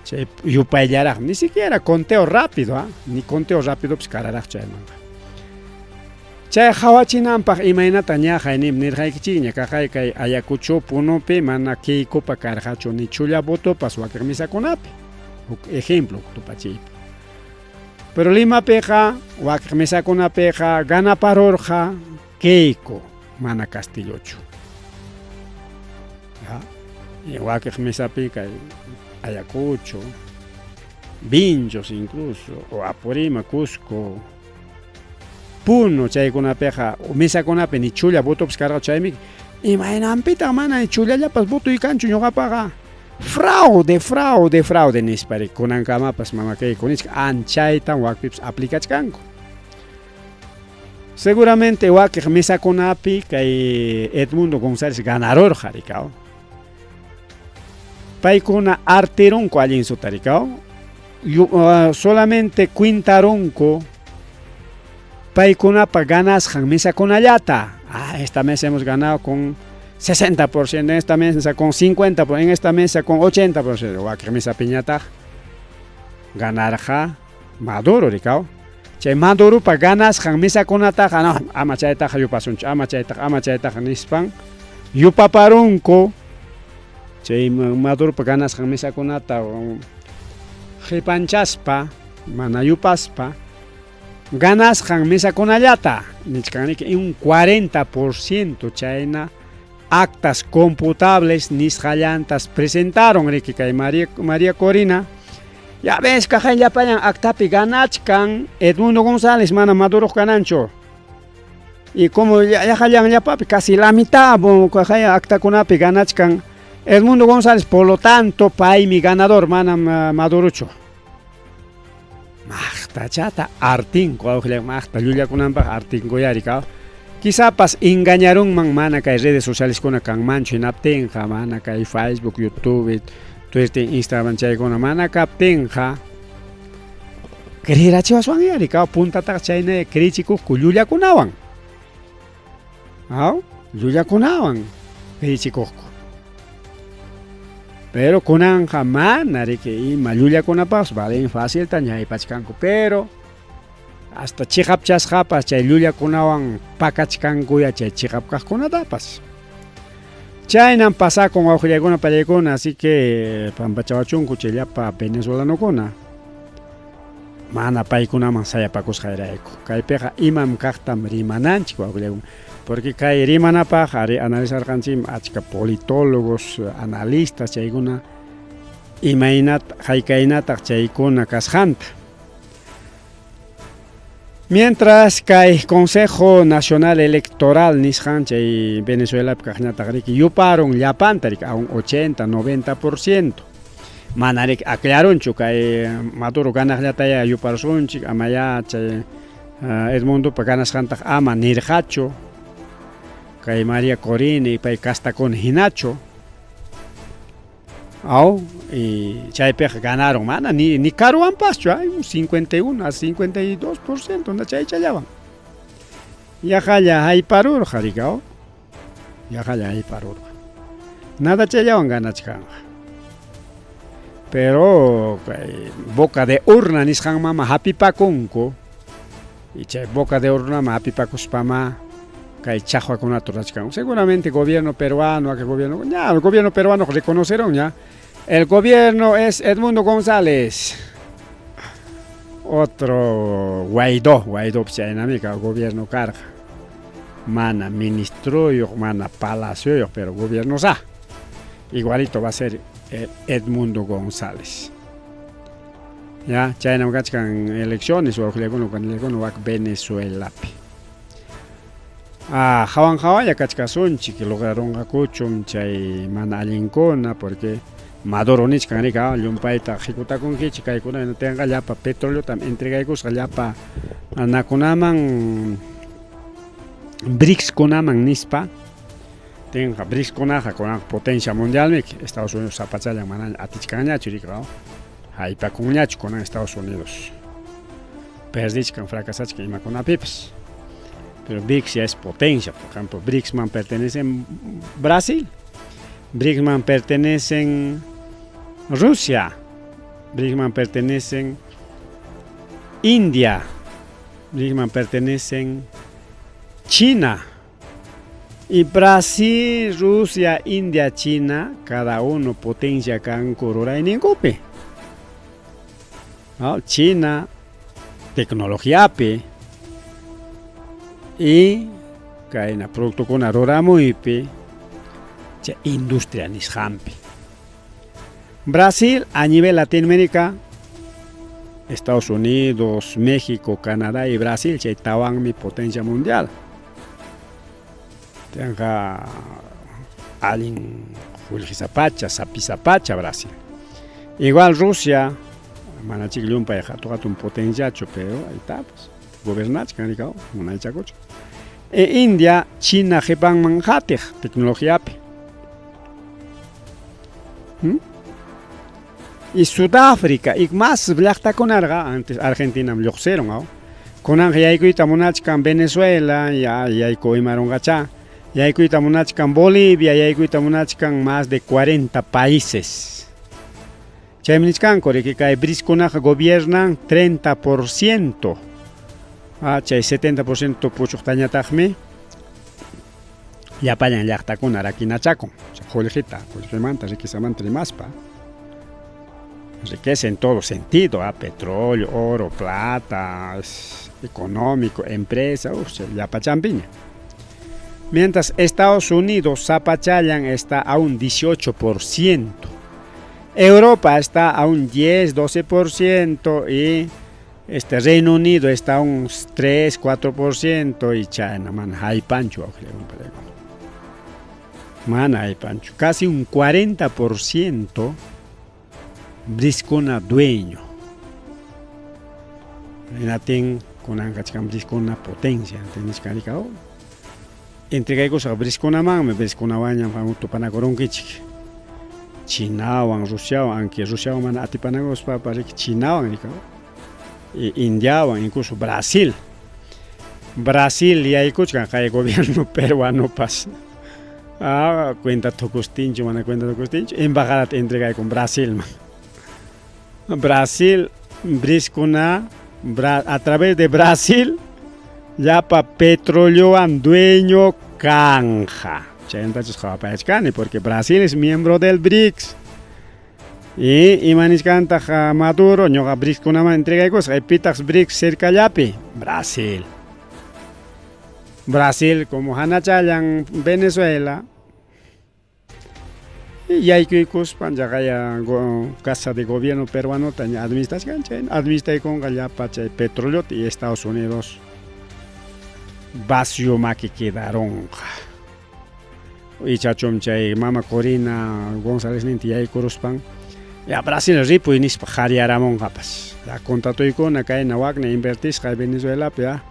chay yupayllaraqmi, ni siquiera conteo rápido, ni conteo rápidopas kararaqchu chaymanqa. Chay qhawachinanpaq imaynata ña haynim nirqaykichikña kaqay kay Ayacucho Punopi mana Keikopa karqachu ni chulla votopas wakiq misakunapi. Huk ejemplo huk tupachiypi. Pero Limapiqa wakiq misakunapiqa ganaparurqa Keiko mana Castillochu. Ya. Y wakiq misapi kay Ayacucho, Vinchos incluso, o Apurímac, Cusco, Puno chaykunapiqa misakunapi ni chulla votopas karqa chaymi imaynanpitaq mana chullallapas votoy kanchu ñuqapaqa fraude, fraude, fraude nispari kunankamapas mama Keiko nichka anchaytam wakpipas aplicachkanku. Seguramente wakiq misakunapi kay Edmundo González ganarurqa rikaw. Paykuna artirunku allin suta rikaw. Solamente cuintarunku paykunapa ganasqan misakunallata. Ah, esta mesa hemos ganado con 60%, en esta mesa con 50%, en esta mesa con 80%. Wakiq misapiñataq ganarqa Maduro rikaw. Chay Maduropa ganasqan misakunataqa no, ama chaytaqa yupasunchu, ama chaytaqa, ama chaytaqa nispan yupaparunku chay Maduropa ganasqan misakunata qipanchaspa mana yupaspa ganasqan misakunallata nichkanriki un 40% chayna actas computables nisqallantas presentaron riki kay María Corina. Ya ves kaqay llapallan actapi ganachkan Edmundo González mana Maduro gananchu. Y como llaqallan llapapi casi la mitad kaqay actakunapi ganachkan Edmundo González, por lo tanto paymi ganador manam Madurochu. Maqtachata artinku maqta llullakunanpaq artinku yari kaw. Quizapas engañarunman mana kay redes sociales kuna kanmanchu hinaptinqa mana kay Facebook, YouTube, Twitter, Instagram chaykuna mana kaptinqa creerachiwaswan yari kaw puntataqa chayna creechikuqku llullakunawan. Aw, llullakunawan creechikuqku. Pero kunanqa mana riki ima llullakunapaqpas valen facilta ñaypachkanku, pero hasta chiqapchasqapas chay llullakunawan pakachkankuya chay chiqap kaqkunatapas. Chaynam pasakun wawqillaykuna pallaykuna, así que pampachawachunku chay llapa venezolanokuna. Mana paykunaman sayapakusqayrayku. Kaypiqa imam kaqtam rimananchik wawqillaykuna. Porque kay rimanapaq ari analizarqanchikmi achka politólogos, analistas chaykuna imaynata haykaynataq chaykuna kasqanta. Mientras kay Consejo Nacional Electoral nisqan chay Venezuelapi kaqñataq riki yuparun llapanta riki a un 80, 90%. Mana riki aklarunchu kay Maduro ganaqllataya yuparsunchik amaya chay Edmundopa ganasqantaq ama nirqachu. Kay María Corina y pay kastakuna hinachu. Aw, y chaypiqa ganaron mana ni karuwanpaschu, hay un 51 a 52% na chaychallawan. Yaqalla hayparurqa riki, aw. Yaqalla hayparurqa. Nada chayllawan ganachkanqa. Pero kay boca de urna nisqanmama hapipakunku. Y chay boca de urna hapipakuspama Kay chaqwakunata rurachkanku. Seguramente gobierno peruano, aquel gobierno, ya, el gobierno peruano reconoceron ya. El gobierno es Edmundo González. Otro Guaidó, Guaidó chaynamika gobierno karqa. Mana ministroyuq, mana palacioyuq, pero gobierno sa. Igualito va a ser Edmundo González. Ya, chaynam kachkan elecciones, wawqillakuna, wak Venezuelapi. Ah, hawan hawalla kachkasunchik, lograrunqakuchum chay mana allinkuna, porque Maduro nichkan rika, llumpayta ejecutakunkichik, kaykuna tenqa llapa petroleotam entregaykusqa llapa anakunaman, BRICS-kunaman nispa, tenqa BRICS-kunaqa kunan potencia mundialmiki, Estados Unidos sapachallan mana atichkanñachu rika, haypakunñachu kunan Estados Unidos. Perdichkan, fracasachkan imakunapipas. Pero BRICS ya es potencia, por ejemplo, BRICS-man pertenecen Brasil, BRICS-man pertenecen Rusia, BRICS-man pertenecen India, BRICS-man pertenecen China. Y Brasil, Rusia, India, China, cada uno potencia kanku rurayninkupi. ¿No? China, tecnologiapi y kayna productokuna ruramuypi, chay industria nisqanpi. Brasil a nivel Latinoamérica, Estados Unidos, México, Canadá y Brasil, chay tawanmi potencia mundial. Tenga allin qullqisapacha, sapisapacha Brasil. Igual Rusia, manachik llumpay hatun hatun potenciachu, pero ahí está, pues, gobernachkan rikaw, munaychakuchkan. E India, China qhipanman hatiq tecnologiapi. Y Sudáfrica, y más llaqtakunarqa, antes Argentina lluqsiron, aw. Kunanqa yaykuyta munachkan Venezuela, ya yayku imarunqachá. Yaykuyta munachkan Bolivia, yaykuyta munachkan más de 40 países. Chaymi nichkanku, riki kay BRICS-kunaqa gobiernan 30%. Ah, chay 70% puchuqtañataqmi llapallan llaqtakuna rakinachakun. Qullqita, qullqimanta, riquezamanta rimaspa. Riqueza en todo sentido, ah, petróleo, oro, plata, es económico, empresa, llapachampiña. Mientras Estados Unidos, zapachallan, está a un 18%. Europa está a un 10, 12% y Reino Unido está a un 3, 4% y China, man, hay pancho, man, hay pancho. Casi un 40% BRICS-kuna dueño. Natin kunanqa kachkan BRICS-kuna potencia, ¿entendés? Entregaykusqa BRICS-kunamanmi, BRICS-kunawanñam qam tupanakurunkichik. Chinawan, Rusiawan, aunque Rusiawan mana atipanakuspa, parece Chinawan, rikaw. Y Indiawan, incluso Brasil. Brasil yaykuchkan kay gobierno peruano pas. Ah, cuenta tukustinchu, mana cuenta tukustinchu, embajada entregay con Brasil, man. Brasil, BRICS-kuna, a través de Brasil, llapa petroleowan dueño canja. Chayntachus qhawapayachkani, porque Brasil es miembro del BRICS. Y imanichkantaq Maduro, ñuqa BRICS-kunaman entregaykusqa, pitaq BRICS cercallapi, Brasil. Brasil como hanachallan Venezuela. Y yaykuykuspan llaqaya casa de gobierno peruano taña administrachkan, chay administraykunqa llapa chay petróleo y Estados Unidos vacío maki quedaronqa. Ichachum chay mama Corina González ninti yaykuruspan, ya Brasil ripuy nispa qhariyaramunqapas. Ya contratoykuna kayna wakna invertisqa Venezuelapi, ya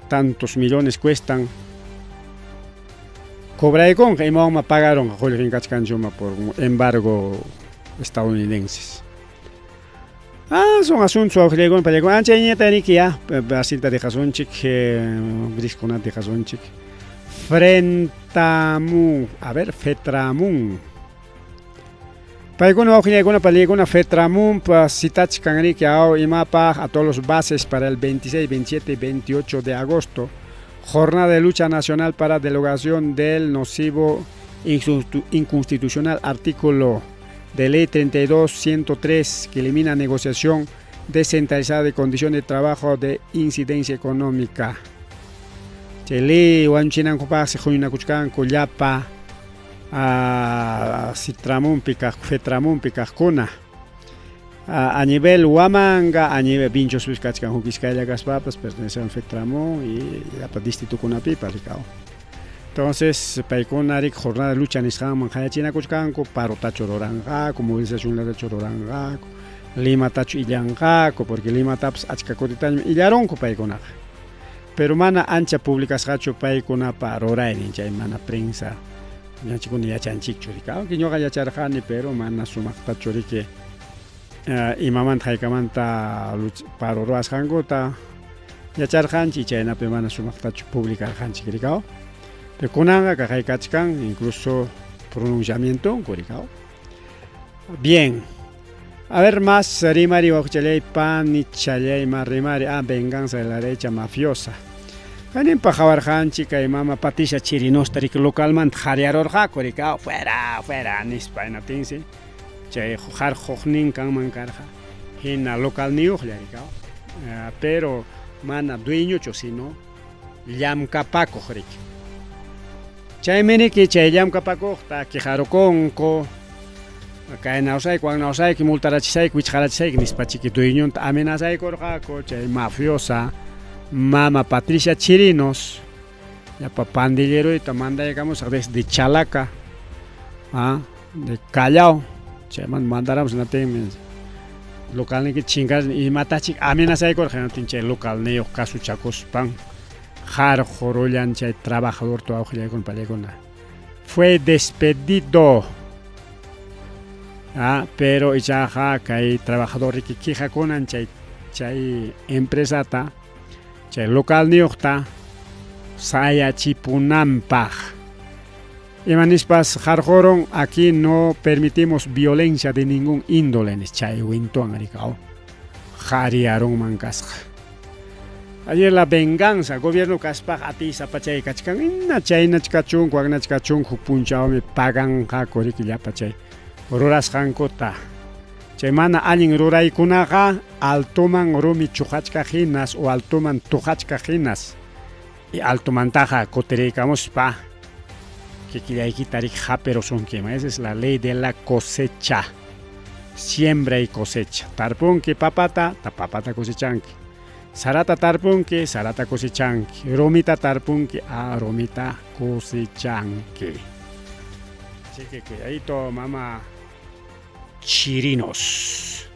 tantos millones cuestan. Cobraykunqa imawanma pagaronqa qullqin kachkanchuma por un embargo estadounidenses. Ah, son asuntos wawqillaykuna pallaykuna. Ancha ñata riki ya, Brasilta dejasunchik, BRICS-kunata dejasunchik. Frentamun, a ver, Fetramun. Paykuna wawqillaykuna pallaykuna Fetramun pa citachkan riki aw imapaq a todos los bases para el 26, 27 y 28 de agosto. Jornada de lucha nacional para derogación del nocivo inconstitucional artículo de ley 32.103 que elimina negociación descentralizada de condiciones de trabajo de incidencia económica. Chay ley wañuchinankupaqsi huñunakuchkanku llapa Citramunpi kaq Fetramunpi kaqkuna. A nivel Huamanga, a nivel Vinchos kachkan huk iskaylla kaspapas pertenecen Fetramún y llapa distritukunapipas rikao. Entonces, paykuna rik jornada de lucha nisqanman qayachinakuchkanku, parotachu ruranqaku, movilizacionlatachu ruranqaku, Limatachu illanqaku, porque Limatapas achka kutitañam illarunku paykunaqa. Pero mana ancha publicasqachu paykunapa ruraynin, chay mana prensa ñanchikuna yachanchikchu riki. Aunque ñuqa yacharqani, pero mana sumaqtachu riki imamanta haykamanta paro ruwasqankuta yacharqanchik, chaynapi mana sumaqtachu publicarqanchik rikaw. Pero kunanqa kaqaykachkan incluso pronunciamientonku rikaw. Bien. A ver, más rimari waqchalay pani chalay ma rimari ah venganza de la derecha mafiosa. Kaninpa qawarqanchik kay mama Patricia Chirinosta riki localmanta qhariyarurqaku riki ah fuera fuera nispa hinaptinsi chay harquqnin kanman karqa hina localniyuqlla riki pero mana dueñochu sino llamkapakuq riki. Chaymi riki chay llamkapakuqta quejarukunku kaynawsayki waknawsayki multarachisayki wichqarachisayki nispa chiki dueñonta amenazaykurqaku chay mafiosa mama Patricia Chirinos llapa pandilleroyta mandaykamusaq desde Chalaca de Callao chaymanta mandaramus hinaptinmi localniyki chinkarin imatachik amenazaykurqa hinaptin chay localniyuq kasuchakuspan harqurullan chay trabajadorta wawqillaykuna pallaykuna fue despedido. Pero ichaqa kay trabajador riki quejakunan chay chay empresata chay localniyuqta sayachipunanpaq. Ima nispas harqurun aquí no permitimos violencia de ningún índole nis chay wintuwan rikaw qariyarunman kasqa. Ayer la venganza, gobierno kaspaq atiysapa chay kachkan, ina chaynach kachunku, waknach kachunku, huk punchawmi paganqaku riki llapa chay rurasqankuta. Chay mana allin ruraykunaqa altoman rumi chuqachkaq hinas o altoman tuqachkaq hinas. Y altomantaqa kutiriykamuspa kikillaykita riki hapirusunkiman. Esa es la ley de la cosecha. Siembra y cosecha. Tarpunki papata, ta papata cosechanki. Sarata tarpunki, sarata cosechanki. Rumita tarpunki, a rumita cosechanki. Así que cuidadito, mama Chirinos.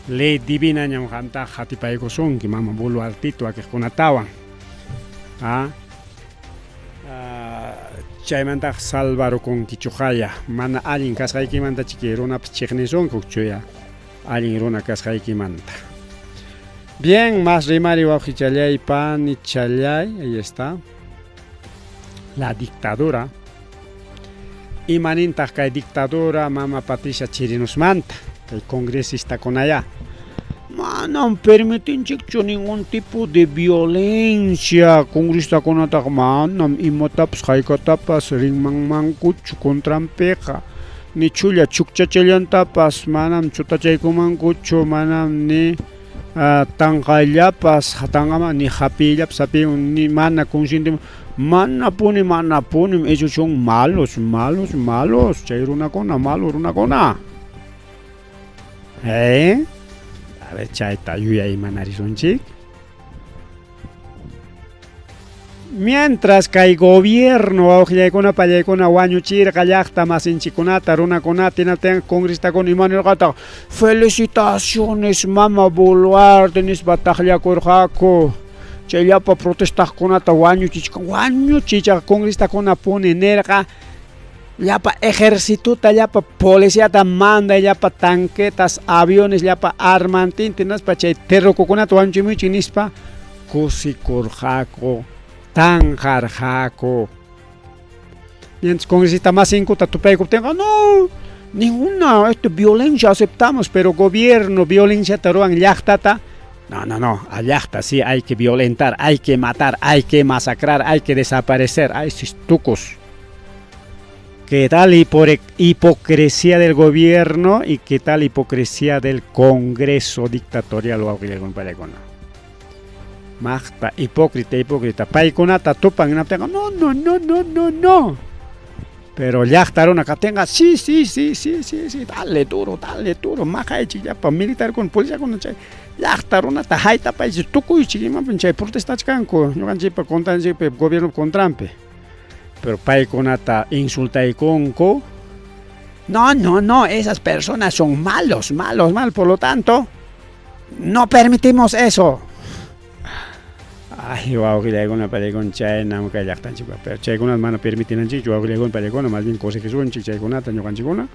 Ley divina ñam qamta qatipaykusunki, mama Boluartito wakiqkunatawan. Chaymantaq salvarukunkichuqaya. Mana allin kasqaykimanta chiki runapas chiqnisunki huk chuya allin runa kasqaykimanta. Bien, más rimari wawqichalay panichalay, ahí está. La dictadura. Imanintaq kay dictadura mama Patricia Chirinosmanta, kay congresistakunaya. Manam permitinchikchu ningún tipo de violencia. Congresistakunataqa manam imatapas haykatapas rinmanmankuchu contranpiqa. Ni chulla chukchachallantapas manam chutachaykumankuchu, manam ni tanqayllapas tanqaman ni hapiyllapas hapiyun ni mana consciente manapuni manapunim ellos son malos, malos, malos chay runakuna, malo runakuna. ¿Eh? A ver, chayta yuyaymanarisunchik. Mientras kay gobierno wawqillaykuna pallaykuna wañuchirqa llaqta masinchikunata runakunata hinaptin congresistakuna ima nirqataq felicitaciones mama Boluarte nispa taqllakurqaku chay llapa protestaqkunata wañuchichkan wañuchichaq congresistakunapuni nirqa llapa ejercitota llapa policiata manday llapa tanquetas aviones llapa armantinta hinaspa chay terrukukunata wañuchimuychik nispa kusikurqaku tanqarqaku. Mientras congresista masinkuta tupaykuptinqa no, ninguna esto violencia aceptamos, pero gobierno violenciata ruwan llaqtata No, no, no, a llaqta sí hay que violentar, hay que matar, hay que masacrar, hay que desaparecer. Ay, sus tucos. ¿Qué tal hipocresía del gobierno y qué tal hipocresía del Congreso dictatorial? Maqta, hipócrita, hipócrita. Paykunata tupan hinaptinqa, no, no, no, no, no, no. Pero llaqta runa kaptinqa, sí, sí, sí, sí, sí, sí, dale duro, dale duro, maqaychik llapa militarkuna, policiakuna chay llaqta runata haytapaychik, tukuychik imapim chay protestachkanku ñuqanchikpa contranchikpi, gobiernopa contranpi. Pero paykunata insultaykunku, no, no, no, esas personas son malos, malos, malos, por lo tanto, no permitimos eso. Ay, wawqillaykuna, pallaykuna, chaynam kay llaqtanchikpa, pero chaykunata mana permitinanchikchu, wawqillaykuna, pallaykuna, más bien corregisunchik chaykunata ñuqanchikkuna.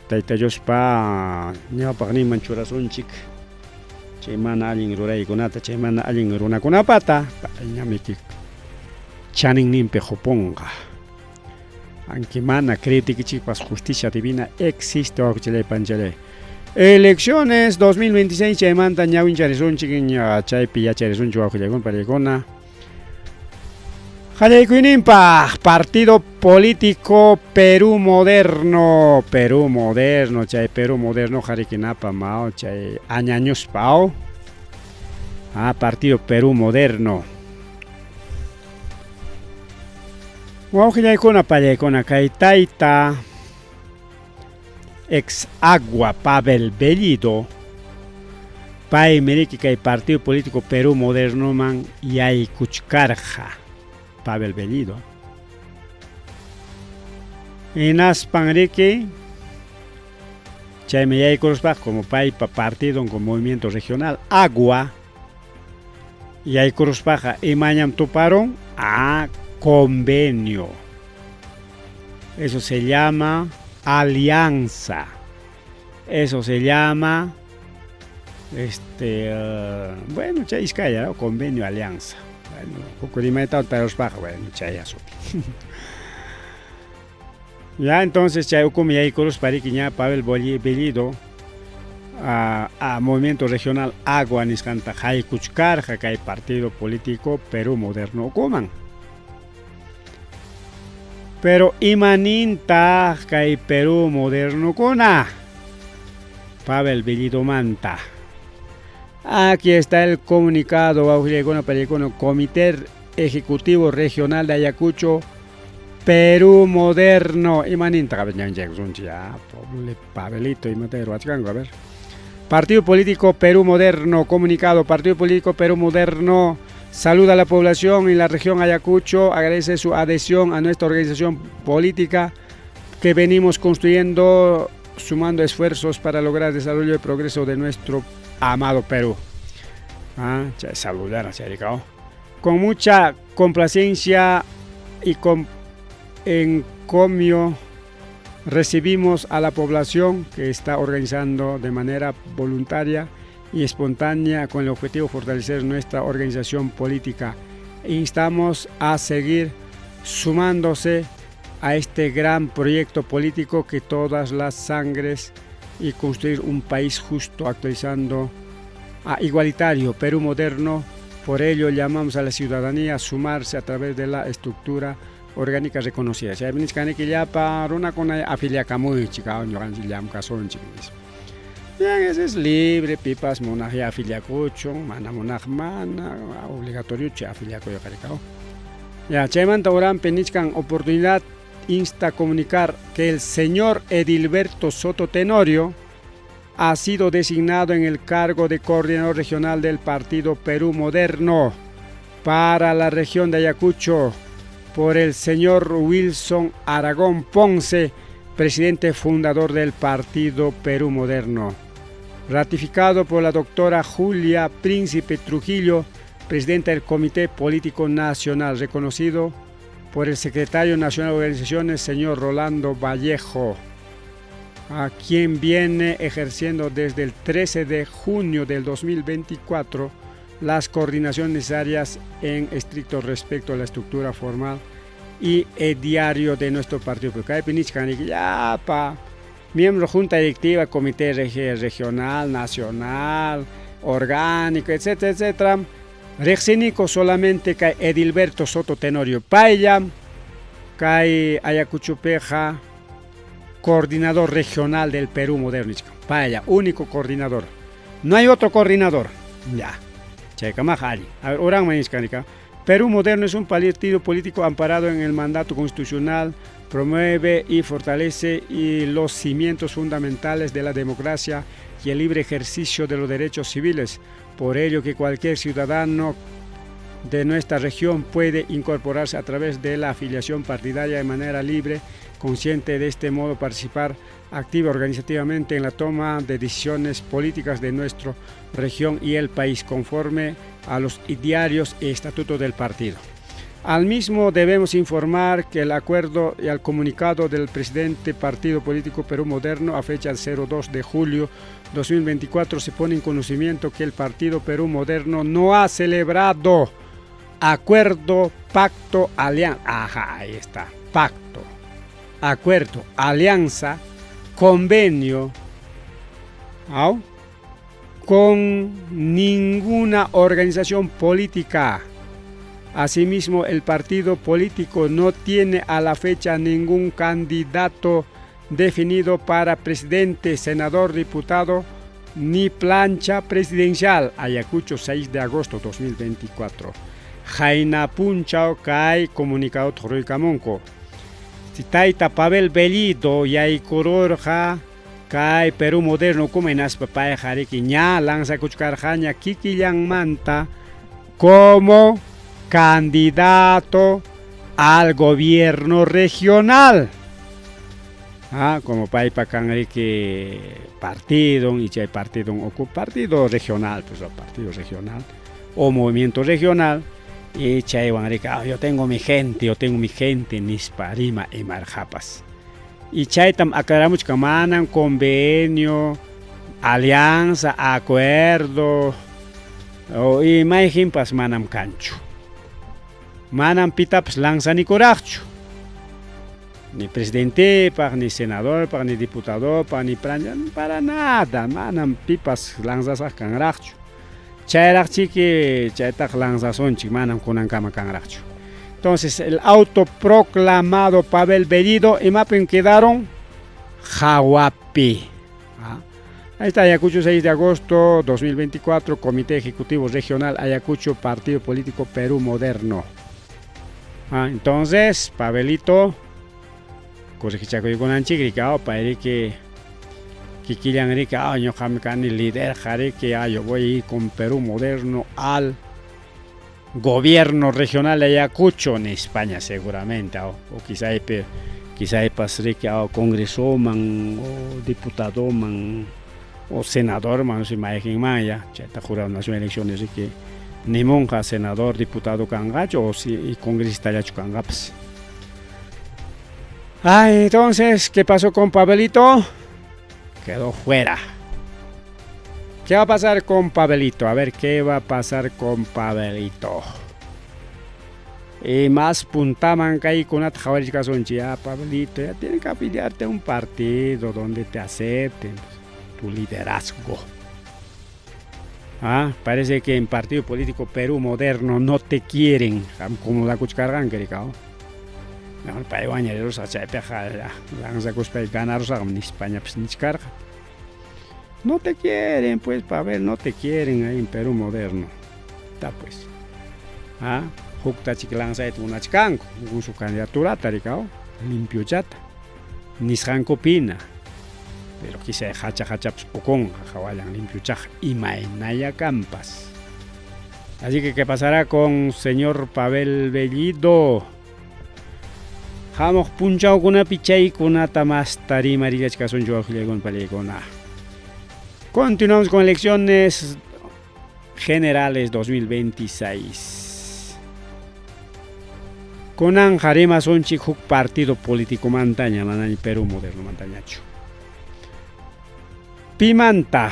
Tayta Diospa ñawpaqninman churasunchik chay mana allin ruraykunata, chay mana allin runakunapata, payñamiki chaninninpi qupunqa. Aunque mana creeptikichikpas justicia divina existe, wawqichalay, panchalay. Elecciones 2026 chaymanta ñawincharisunchik, ña chaypi yacharisunchik wawqillaykuna, pallaykuna. Qallaykuyninpaq Partido Político Perú Moderno, Perú Moderno, chay Perú Moderno qarikinapa mao chay añañuspa aw. Ah, Partido Perú Moderno. Wawqillaykuna, pallaykuna, kay tayta ex agua Pavel Bellido, paymi riki kay Partido Político Perú Modernoman yaykuchkarqa, Pavel Bellido. Hinaspan riki chaymi yaykuruspaqa como paypa partidon con Movimiento Regional Agua, yaykuruspaqa imañam tuparun a convenio. Eso se llama alianza. Eso se llama, bueno, chay iskaya, ¿no? Convenio, alianza. Bueno, huk rimayta taruspaqa, bueno, chay asuti. Ya, entonces, chay ukumi yaykuruspa riki ña Pavel Bellido a Movimiento Regional Agua nisqanta haykuchkarqa kay Partido Político Perú Moderno ukuman. Pero imanintaq kay Perú Modernokuna? Pavel Bellidomanta. Aquí está el comunicado, wawqillaykuna, pallaykuna, Comité Ejecutivo Regional de Ayacucho, Perú Moderno. Imanintaq, a ver, ñanchaykusunchik ya, pobre Pavelito, imata ruwachkanku, a ver. Partido Político Perú Moderno, comunicado, Partido Político Perú Moderno saluda a la población en la región Ayacucho, agradece su adhesión a nuestra organización política que venimos construyendo, sumando esfuerzos para lograr el desarrollo y progreso de nuestro amado Perú. Ah, ya saludar, se ha dedicado. Con mucha complacencia y con encomio recibimos a la población que está organizando de manera voluntaria y espontánea con el objetivo de fortalecer nuestra organización política. Instamos a seguir sumándose a este gran proyecto político que todas las sangres y construir un país justo, actualizando a igualitario, Perú moderno. Por ello llamamos a la ciudadanía a sumarse a través de la estructura orgánica reconocida. Chay nichkaniki llapa runakuna afiliakamuychik, ñuqanchik llamkasunchik nispa. Bien, ese es libre, pipas munaq ya afiliakuchun, mana munaq mana, obligatorio chay afiliakuy qarikaw. Ya, chaymanta uranpi nichkan oportunidad insta a comunicar que el señor Edilberto Soto Tenorio ha sido designado en el cargo de coordinador regional del Partido Perú Moderno para la región de Ayacucho por el señor Wilson Aragón Ponce, presidente fundador del Partido Perú Moderno. Ratificado por la doctora Julia Príncipe Trujillo, presidenta del Comité Político Nacional, reconocido por el secretario nacional de organizaciones, señor Rolando Vallejo, a quien viene ejerciendo desde el 13 de junio del 2024 las coordinaciones necesarias en estricto respecto a la estructura formal y el diario de nuestro partido. Miembro junta directiva, comité regional, nacional, Orgánico, etcétera, etcétera. Riqsiniku solamente kay Edilberto Soto Tenorio. Payllam kay Ayacuchopiqa coordinador regional del Perú Moderno nichkan. Paylla, único coordinador. No hay otro coordinador. Ya. Chaykamaqa allin. A ver, uranman nichkan rika. Perú Moderno es un partido político amparado en el mandato constitucional, promueve y fortalece y los cimientos fundamentales de la democracia y el libre ejercicio de los derechos civiles. Por ello que cualquier ciudadano de nuestra región puede incorporarse a través de la afiliación partidaria de manera libre, consciente de este modo participar activa organizativamente en la toma de decisiones políticas de nuestra región y el país conforme a los idearios y estatutos del partido. Al mismo debemos informar que el acuerdo y al comunicado del presidente Partido Político Perú Moderno a fecha 02 de julio 2024 se pone en conocimiento que el Partido Perú Moderno no ha celebrado acuerdo, pacto, alianza. Ajá, ahí está, pacto, acuerdo, alianza, convenio, ¿au? Con ninguna organización política. Asimismo, el partido político no tiene a la fecha ningún candidato definido para presidente, senador, diputado, ni plancha presidencial. Ayacucho, 6 de agosto 2024. Jaina punchaw kay comunicado ruraykamunku. Tayta Pavel Bellido yaykururqa kay Perú Moderno kuma hinaspa payqa riki ña lanzakuchkarqaña kikillanmanta como candidato al gobierno regional. Ah, como paypa kan riki partido y chay partido o partido regional, pues partido regional o movimiento regional y chaywan riki, ah, yo tengo mi gente, yo tengo mi gente nispa rima imarqapas. Y chaytam aclaramuchkan manam convenio, alianza, acuerdo o imayhinpas manam kanchu. Manam pitapas lanzanikuraqchu. Ni presidentepaq, ni senadorpaq, ni diputadopaq, ni para nada, manam pipas lanzasqa kanraqchu. Chayraqchiki chaytaqa lanzasunchik, manam kunankama kanraqchu. Entonces, el autoproclamado Pavel Bellido, imapim quedaron? Hawapi. Ah. Ahí está Ayacucho, 6 de agosto 2024, Comité Ejecutivo Regional Ayacucho, Partido Político Perú Moderno. Ah, entonces, Pavelito, corregichakuykunanchik, payriki kikillan riki, ah, ñuqami kani líder riki, ah, yo voy a ir con Perú Moderno al gobierno regional de Ayacucho en España seguramente, o quizá quizá riki, o congresoman, o diputadoman, o senador man, si mayqinman ya, chayta jurado nacional elecciones riki, nimunqa senador, diputado kanqachu o si congresistallachu kanqapas. Ay, entonces, ¿qué pasó con Pavelito? Quedó fuera. ¿Qué va a pasar con Pavelito? A ver, ¿qué va a pasar con Pavelito? Y más puntaman kaykunata qhawarichkasunchik, ya Pavelito, ya tienes que afiliarte a un partido donde te acepten tu liderazgo. Ah, parece que en Partido Político Perú Moderno no te quieren, como la kuchkarqanki rikao. No, paywan chaypiqa lanzakuspa ganarusaqmi nispañapas nichkarqa. No te quieren, pues, Pavel, no te quieren ahí en Perú Moderno. Está pues. Ah, huktachik lanzayta munachkanku, su candidaturata rikao, limpio chata. Nisqankupina. Pero quizá hacha hachapas ukunqa hawallan limpio chaq imaynaya kampas. Así que, ¿qué pasará con señor Pavel Bellido? Hamuq punchawkunapi chaykunata masta rimarillachkasunchik wawqillaykuna panillaykuna. Continuamos con elecciones generales 2026. Kunanqa rimasunchik huk partido político mantaña, manaña Perú Moderno mantañachu. Pimanta.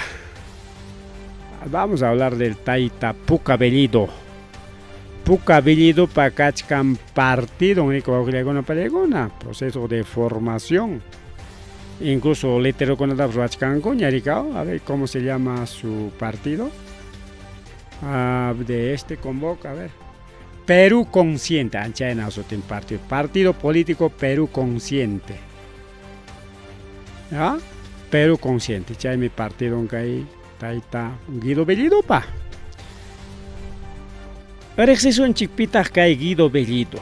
Vamos a hablar del Taita Puca Bellido. Puca Bellido pa kachkan partido wawqillaykuna proceso de formación. Incluso letrerokunatapas ruwachkankuña rikao, a ver cómo se llama su partido. Ah, de este convoca, a ver. Perú Consciente, anchayna sutin partido. Partido Político Perú Consciente. ¿Ya? Perú Consciente. Chaymi partido kay tayta Guido Bellidopa. Riqsisunchik pitaq kay Guido Bellido.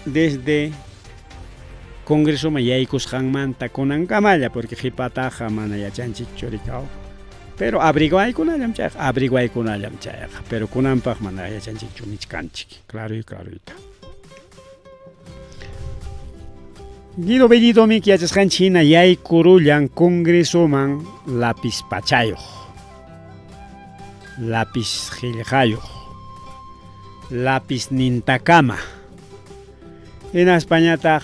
Desde Congresoman yaykusqanmanta kunankamalla, porque qhipataqa mana yachanchikchu rikaw. Pero averiguaykunallam chayqa, averiguaykunallam chayqa, pero kunanpaq mana yachanchikchu nichkanchik, claro y clarita. Guido Bellidomi yachasqanchik hina yaykurullan Congresoman lápiz pachayuq, lápiz qillqayuq, lápiz nintakama. Hinaspañataq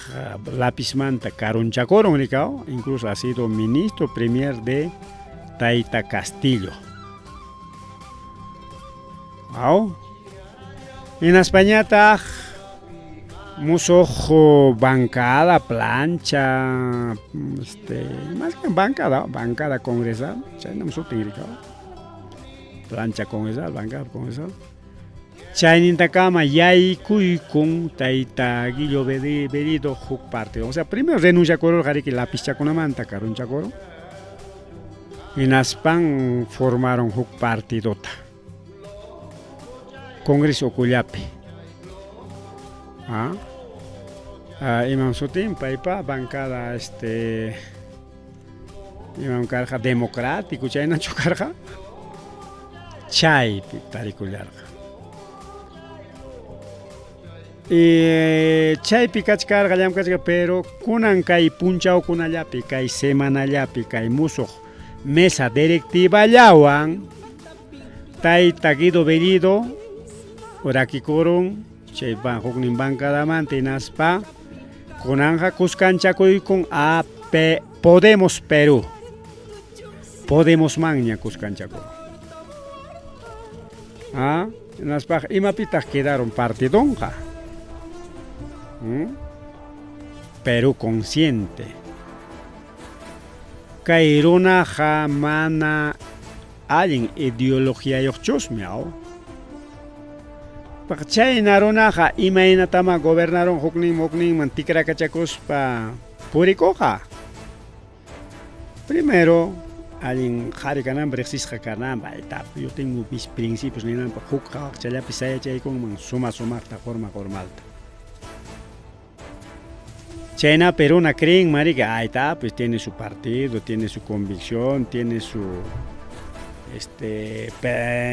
lapizmanta karunchakurun rikaw, incluso ha sido ministro premier de Tayta Castillo. Aw. Hinaspañataq musuq bancada, plancha, más que bancada, bancada congresal, chaynam sutin rikaw. Plancha congresal, bancada congresal. Chaynintakama yaykuykun tayta Guillo Bellido huk partido. O sea, primero renunciakururqa riki lapizchakunamanta karunchakurun. Hinaspan formaron huk partidota. Congreso ukullapi. Ah? Ah, imam sutin paypa bancada imam karqa democrático chaynachu karqa chaypi tarikullarqa. Chaypi kachkarqa llamkachka, pero kunan kay punchawkunallapi, kay semanallapi, kay musuq mesa directivallawan tayta Guido Bellido rakikurun chay huknin bancadamanta hinaspa kunanja kuskanchakuykun a Podemos Perú. Podemos manña kuskanchakurun. Ah, hinaspa imapitaq quedaron partidonqa. Perú Consciente. Kay runaqa mana allin ideologiayuqchusmi aw. Chayna runaqa imaynatama gobernaron huknin hukninman tikrakachakuspa purikuqa. Primero, allin qhari kananpaq riqsisqa kananpaq, ayta, yo tengo mis principios ninanpaq huk qhawaqchallapi sayachaykunman suma sumaqta forma formalta. Chaynapi runa creen, marica, ahí está, pues tiene su partido, tiene su convicción, tiene su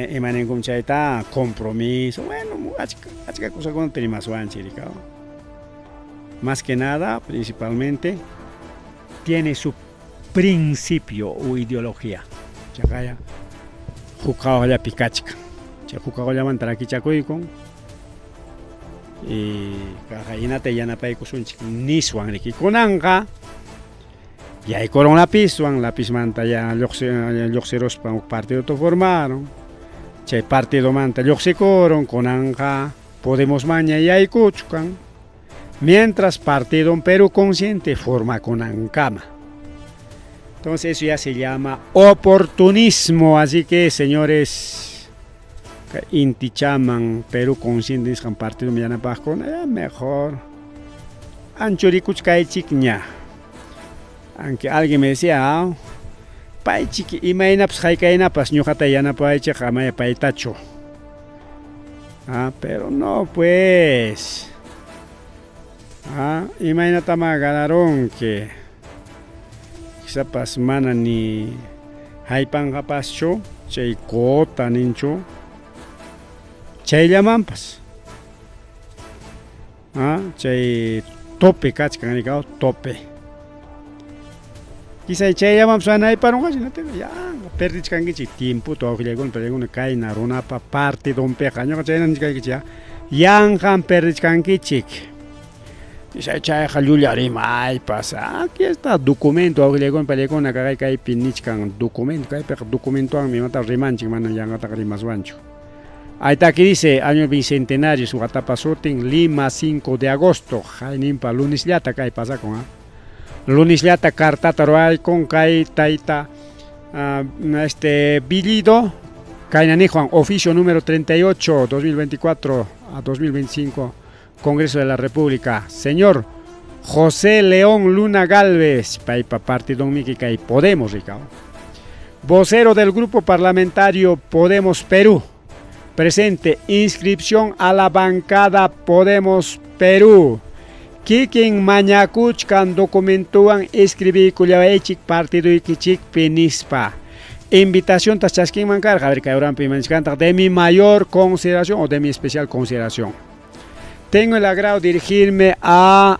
imaninkum chayta, compromiso, bueno, achka, achka cosakuna rimaswanchik, rikaw. Más que nada, principalmente, tiene su principio u ideología. Chaqaya huk qhawaqllapi kachkan. Chay huk qhawaqllamanta rakichakuykun. Y kaqa hinata yanapaykusunchik niswan riki. Kunanqa yaykurun lapizwan, lapizmanta ya lluqsiruspa huk partidota formaron. Chay partidomanta lluqsikurun, kunanqa Podemos maña yaykuchkan. Mientras Partido Perú Consciente forma kunankama. Entonces eso ya se llama oportunismo. Así que, señores, Inti chaman Perú Consciente nisqan partido yanapaqkuna, ya mejor anchurikuchkaychikña. Aunque alguien me decía, ah, paychiki imaynapas haykaynapas ñuqata yanapawaychik amaya paytachu. Ah, pero no pues. Ah, imaynatama ganarunki. Quizás mana ni haypanqapaschu chay cuota ninchu chayllamanpas. Ah, chay tope kachkan rikaw, tope. Quizá chayllamanpas mana hayparunqachu, no tengo ya perdichkankichik tiemputa wawqillaykuna pallaykuna kayna runapa partidonpiqa. Ñuqa chayna nichkaykichik ya. Yanqan perdichkankichik. Quizá chayqa llulla rimaypas. Aquí está documento wawqillaykuna pallaykuna kaqay kaypi nichkan documento, kaypiqa documentowanmi imata rimanchik, mana yanqataqa rimaswanchu. Ahí está, aquí dice, año bicentenario, su watapa sutin, Lima, 5 de agosto, jayninpa lunisllata kay pasakun, ¿ah? Lunisllata cartata ruwaykun kay tayta, Bellido Kayna niqwan, oficio número 38, 2024 a 2025, Congreso de la República. Señor José León Luna Gálvez, paypa partidonmiki kay Podemos rikaw. Vocero del grupo parlamentario Podemos Perú. Presente inscripción a la bancada Podemos Perú. Kikin mañakuchkan documentuwan escribiykullawaychik partiduykichikpi nispa. Invitacionta chaskinman karqa, a ver kay uranpi imanchikantaq, de mi mayor consideración o de mi especial consideración. Tengo el agrado de dirigirme a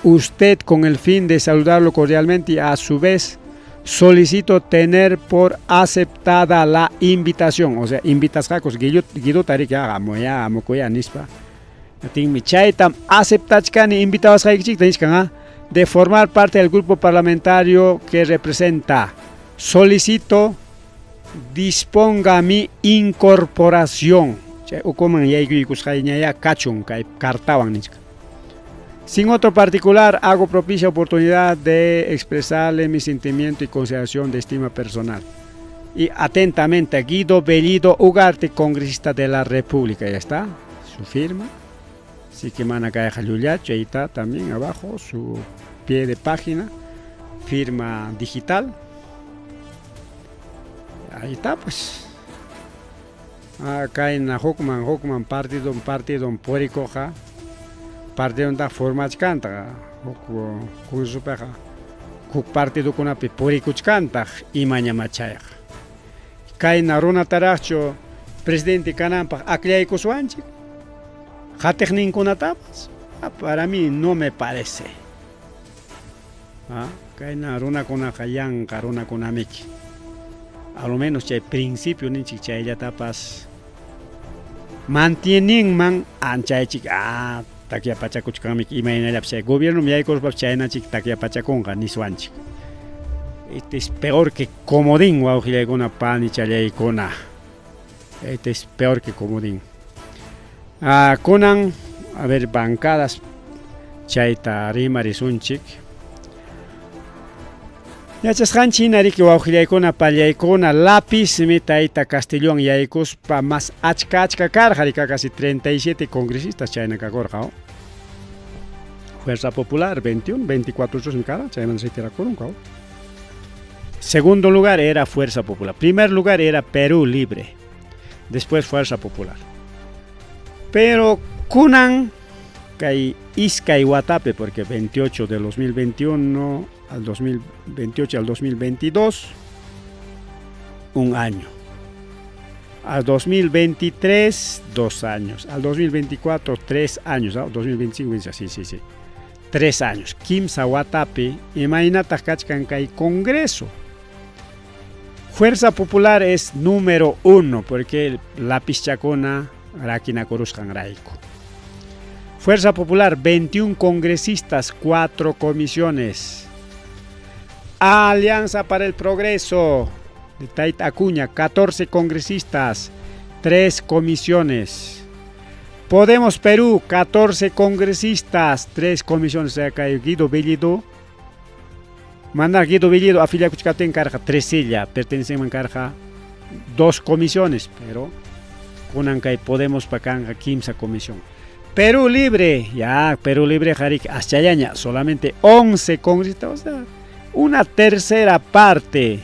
usted con el fin de saludarlo cordialmente y a su vez solicito tener por aceptada la invitación. O sea, invitasqakus Guidota riki hamuya, hamukuya nispa. Tinmi chaytam aceptachkani invitawasqaykichikta nichkan, ¿ah? De formar parte del grupo parlamentario que representa. Solicito disponga mi incorporación. Chay ukuman yaykuykusqayñaya kachun kay cartawan nichkan. Sin otro particular, hago propicia oportunidad de expresarle mi sentimiento y consideración de estima personal. Y atentamente, Guido Bellido Ugarte, congresista de la República. Ya está, su firma. Así que mana kay llullachu, ahí está también abajo su pie de página, firma digital. Ahí está, pues. Acá en hukman, hukman, partido, partido, purikuqqa, partidonta formachkantaq, huk congresopiqa, huk partidokunapi purikuchkantaq, imañamá chayqa. Kayna runataraqchu presidente kananpaq akllaykuswanchik, qatiqninkunatapas, para mí no me parece. Kayna runakunaqa yanqa runakunamiki. A lo menos chay principio ninchik chayllatapas mantieninman anchaychik, takyapachakuchkanmiki imaynallapas chay gobierno yaykuruspapas chaynachik takyapachakunqa niswanchik. Este es peor que comodín, wawqillaykuna, panichallaykuna. Este es peor que comodín. Kunan, a ver, bancadas chayta rimarisunchik. Yachasqanchik hina riki wawqillaykuna, pallaykuna, lapizmi tayta Castillowan yaykuspa más achka achka karqa, rika casi 37 congresistas chayna kakurqa. Oh. Fuerza Popular 21, 24 chusmi kara, chaymanta retirakurunku. Oh. Segundo lugar era Fuerza Popular. Primer lugar era Perú Libre. Después Fuerza Popular. Pero kunan kay iskay watapi, porque 28 del 2021 al 2028 al 2022, un año. Al 2023, 2 años. Al 2024, 3 años. ¿No? 2025, sí, sí, sí. 3 años. Kimsa watapi, imaynataq kachkan kay Congreso. Fuerza Popular es número 1, porque lapizchakuna rakinakurusqanrayku. Fuerza Popular, 21 congresistas, 4 comisiones. Alianza para el Progreso, de Tayta Acuña, 14 congresistas, 3 comisiones. Podemos Perú, 14 congresistas, 3 comisiones. Acá Guido Bellido. Mandar Guido Bellido afiliakuchkaptin karqa 3 silla, pertenecen karqa 2 comisiones, pero kunan kay Podemos pa kanqa kimsa comisión. Perú Libre, ya, Perú Libre, harik, aschallaña, solamente 11 congresistas, o sea, una tercera parte.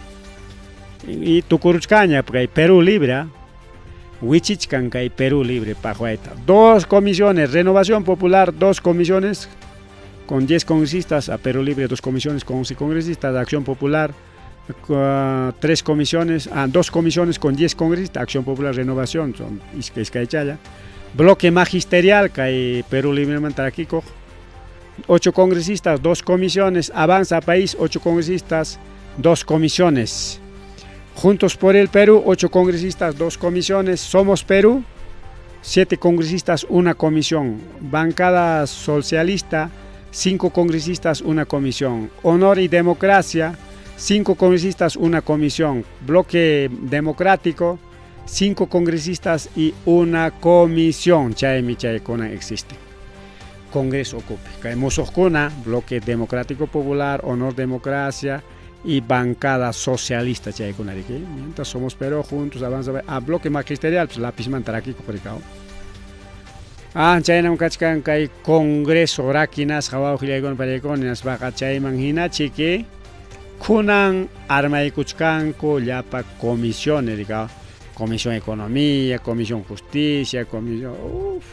Y tukuruchkaña, porque hay Perú Libre, ¿eh? Wichichkan kay Perú Libre, pajuaita. 2 comisiones, Renovación Popular, 2 comisiones con 10 congresistas, a Perú Libre 2 comisiones con 11 congresistas, Acción Popular, 3 comisiones, 2 comisiones con 10 congresistas, Acción Popular, Renovación, son iska iskaychalla. Bloque Magisterial, kay Perú Libre mantarakikuq, 8 congresistas, 2 comisiones, Avanza País, 8 congresistas, 2 comisiones. Juntos por el Perú, 8 congresistas, 2 comisiones. Somos Perú, 7 congresistas, 1 comisión. Bancada Socialista, 5 congresistas, 1 comisión. Honor y Democracia, 5 congresistas, 1 comisión. Bloque Democrático, 5 congresistas y 1 comisión. Chaymi chaykuna existe. Congreso ocupe. Kay musuqkuna, Bloque Democrático Popular, Honor Democracia, Y bancada socialista chaykuna riki. Mientras Somos Perú juntos avanza a bloque magisterial pues lapizmanta rakikuq rikaw. Ah, chaynam kachkan kay Congreso rakinasqa wawqillaykuna pariykuna hinaspaqa chayman hinachiki kunan armaykuchkanku llapa comisiones rikaw. Comisión Economía, Comisión Justicia, Comisión... Uf.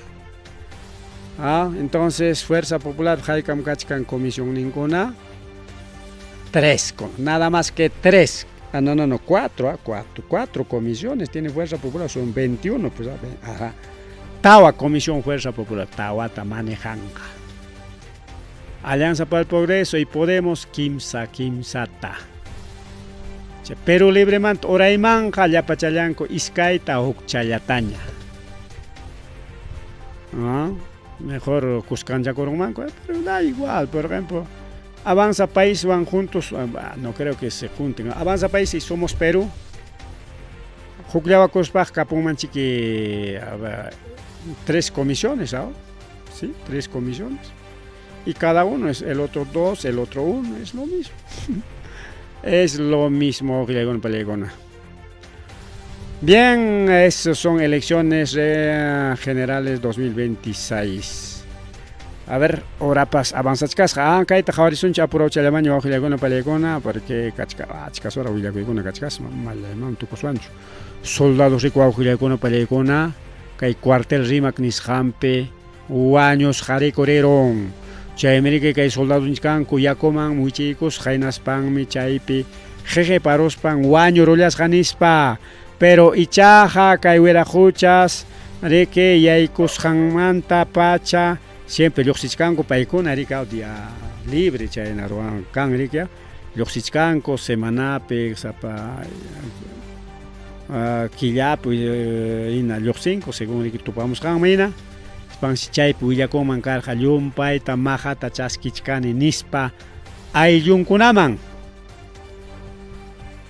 Ah, entonces Fuerza Popular haykam kachkan comisión ninkuna tres, nada más que tres. Ah, no, no, no, cuatro, ah, cuatro, cuatro comisiones tiene Fuerza Popular, son 21, pues, ajá. Tawa Comisión Fuerza Popular, Tawata manejanqa. Alianza para el Progreso y Podemos, kimsa, kimsata. Perú Libremanta uraymanqa llapachallanku iskayta hukchallataña. Ah, mejor kuskanchakurunmanku, pero da igual, por ejemplo, Avanza País van juntos, no creo que se junten. Avanza País y Somos Perú. Hukllawakuspaq kapunman chiki tres comisiones, ¿ah? Sí, tres comisiones. Y cada uno es el otro dos, el otro uno, es lo mismo. Es lo mismo, Palegona. Bien, esas son elecciones generales 2026. A ver, orapas avanzachkasqa. Ah, kayta qhawarisunchik apurawchallamaña wawqillaykuna palaykuna, porque kachka achka hora willakuykuna kachkasqa, mallayman tukuswanchu. Soldados riku wawqillaykuna palaykuna, kay cuartel Rimac nisqanpi wañusqa rikurirun. Chaymi riki kay soldados nichkanku yakuman wichiykusqa hinaspanmi chaypi qhiqiparuspan wañurullasqa nispa. Pero ichaqa kay wiraquchas riki yaykusqanmanta pacha siempre lluqsichkanku paykuna riki día libre chayna ruwan kan riki lluqsichkanku semanapi sapa killapi hina lluqsinku según riki tupamusqanman hina. Nispansi chaypi willakunman karqa llumpayta maqata chaskichkani nispa ayllunkunaman.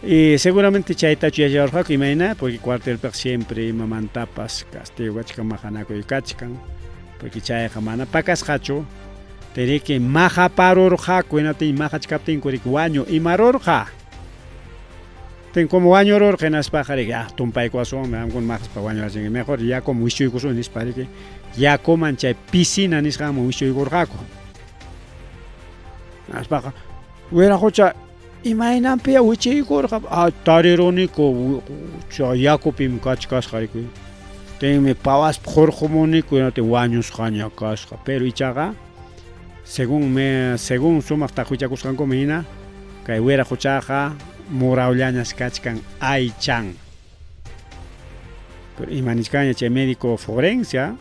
Y seguramente chaytachu yacharurqaku imayna, porque cuartelpiqa siempre imamantapas castigo kachkan maqanakuy kachkan, porque chayqa mana pakasqachu. Tiriki maqaparurqaku hinaptin maqachkaptinku riki wañu imarurqa. Tin como wañururqa hinaspaqa riki ah tumpaykuwasunmi qamkuna maqaspa wañurachinki mejor yakuman wischuykusun nispa riki yakuman chay piscina nisqanman wischuykurqaku. Hinaspaqa wiraqucha imaynanpiya wichiykurqa ah tariruniku chay yakupim kachkasqa riki. Tinmi pawaspa hurqumuniku hinaptin wañusqaña kasqa, pero ichaqa según me según sumaq taqwichakusqankuman hina kay wiraquchaqa murawllañas kachkan aychan. Pero ima nichkanña chay médico forense,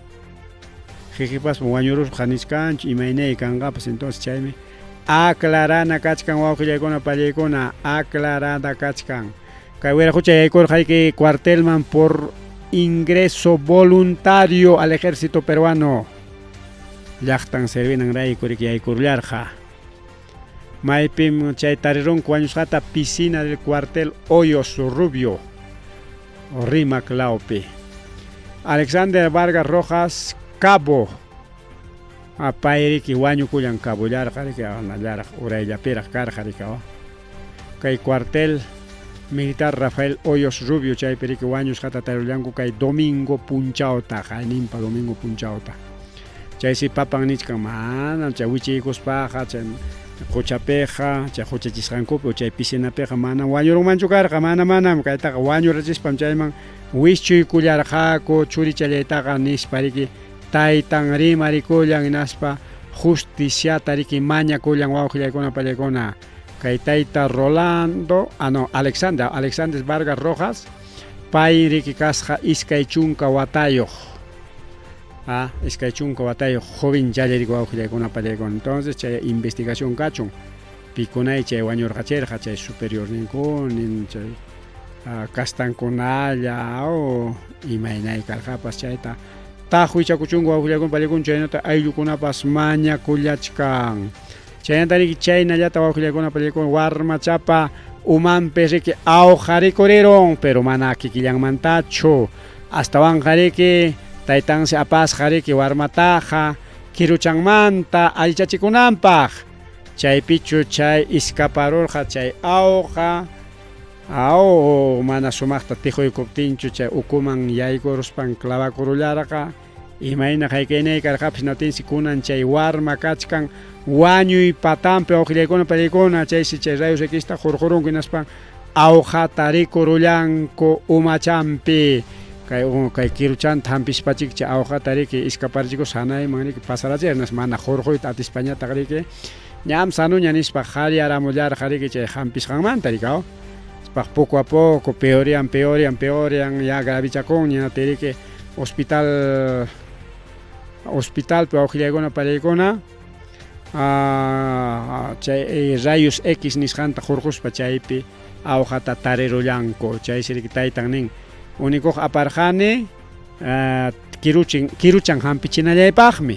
qhiqipaspa wañurusqa nichkanchu imaynay kanqapas, entonces chaymi aclarana kachkan wawqillaykuna pallaykuna aclarada kachkan. Kay wiraqucha yaykurqayki cuartelman por ingreso voluntario al ejército peruano. Llaqtan servinan rayku riki yaykurllarqa. Maypim chay tarirunku wañusqata piscina del cuartel Hoyos Rubio, Rimac lawpi. Alexander Vargas Rojas Cabo. Pay riki wañukullan cabullarqa riki anallaraq urayllapiraq karqa riki. Kay cuartel militar Rafael Hoyos Rubio chaypi riki wañusqata tarirullanku kay domingo punchawta, qayninpa domingo punchawta. Chaysi papan nichkan manam chay wichiykuspaqa chay quchapiqa chay quchachisqankupi chay piscinapiqa manam wañurunmanchu karqa, mana manam kaytaqa wañurachispam chayman wischuykullarqaku churichallaytaqa nispa riki taytan rimarikullan hinaspa justiciata riki mañakullan wawqillaykuna pallaykuna. Kay tayta Rolando, ah no, Alexander, Alexander Vargas Rojas, pay riki kasqa 20 watayuq. Ah, 20 watayuq joven challa riki wawqillaykuna pallaykuna. Entonces chay investigación kachun. Pikunay chay wañurqachirqa chay superiorninkuna chay kastankunalla o imaynay karqapas chayta taqwichakuchunku wawqillaykuna pallaykuna chaynata ayllukunapas mañakullachkan. Chaynata riki chaynallata wawqillaykuna pallaykuna warmachapa umanpi riki awqa pero mana kikillanmantachu. Astawanqa riki taytansi apasqa riki warmataqa kiruchanmanta allichachikunanpaq. Chaypichu chay iskaparurqa chay awqa aw mana sumaqta tiquykuptinchu chay ukuman yaykuruspan clavakurullarqa imayna haykaynay karqapis natinsi kunan chay warma kachkan wañuy patanpi wawqillaykuna pallaykuna chaysi chay rayos Xta hurqurunku hinaspan awqata rikurullanku umachanpi kay kay kiruchanta hampispachik chay awqata riki iskaparichikus hanayman riki pasarachir hinaspa mana hurquyta atispañataq riki ñam sanuña nispa qallaramullarqa riki chay hampisqanmanta riki aw paq poco a poco peorian peorian peorian ya gravichakunña riki hospital hospitalpi wawqillaykuna pallaykuna chay rayos X nisqanta hurquspa chaypi awqata tarirullanku chaysi riki taytan nin unikuq aparqani kiruchin kiruchan hampichinallaypaqmi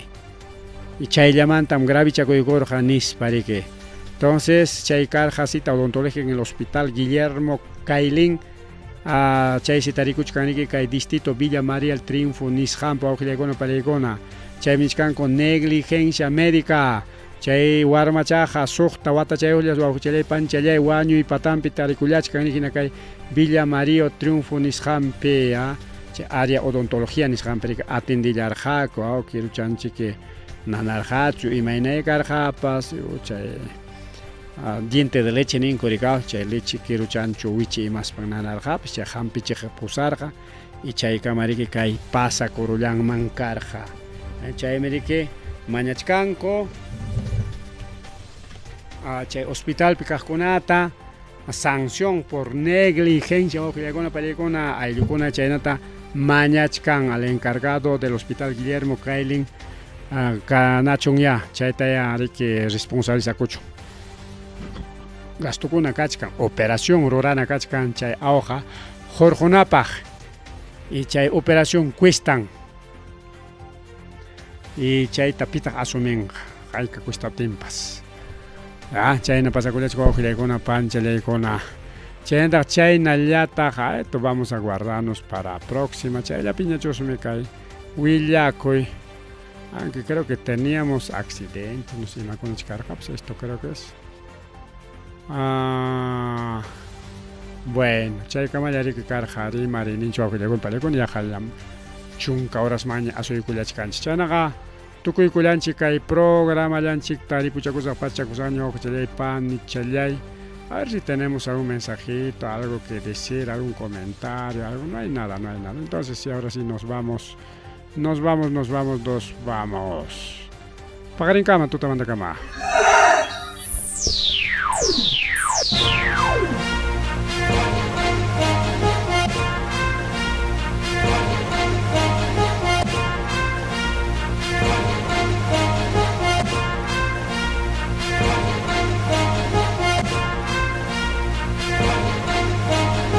chayllamantam gravichakuykurqa nispa riki entonces chay karqa cita odontológica en el hospital Guillermo Cailín chaysi tarikuchkan riki kay distrito Villa María el Triunfo nisqanpi wawqillaykuna pallaykuna chaymi nichkanku negligencia médica chay warmachaqa suqta watachayuqllas wawqichallay panchallay wañuy patanpi tarikullachkan hina kay Villa María Triunfo nisqanpi chay área odontología nisqanpi riki atendillarqaku aw kiruchanchik nanarqachu imaynay karqapas chay diente de leche ninku rikaw chay leche kiruchanchu wichi imaspan nanarqapas chay hampichiq pusarqa y chaykama riki kay pasakurullanman karqa chaymi riki mañachkanku chay hospitalpi kaqkunata sanción por negligencia wawqillaykuna pallaykuna ayllukuna chaynata mañachkan al encargado del hospital Guillermo Kailin kanachun ya chayta ya riki responsabilizakuchun gastukuna kachkan operación rurana kachkan chay awqa hurqunapaq y chay operación cuestan y chayta pitaq asuminqa hayka cuestaptinpas chayna pasakullachka wawqillaykuna panchallaykuna chaynataq chaynallataq esto vamos a guardarnos para próxima chayllapiñachusmi kay willakuy aunque creo que teníamos accidente no sé imakuna karqa pues esto creo que es bueno chaykamalla riki karqa rimariyninchik wawqillaykuna pallaykuna yaqallam chunka horasmanña asuykullachkanchik chaynaqa tukuykullanchik kay programallanchikta ripuchakusaq pachakusaqña wawqichallay panichallay a ver si tenemos algún mensajito, algo que decir, algún comentario, algo, no hay nada, no hay nada. Entonces sí, ahora sí nos vamos, nos vamos, nos vamos, nos vamos. Paqarinkama, tutamanta kama.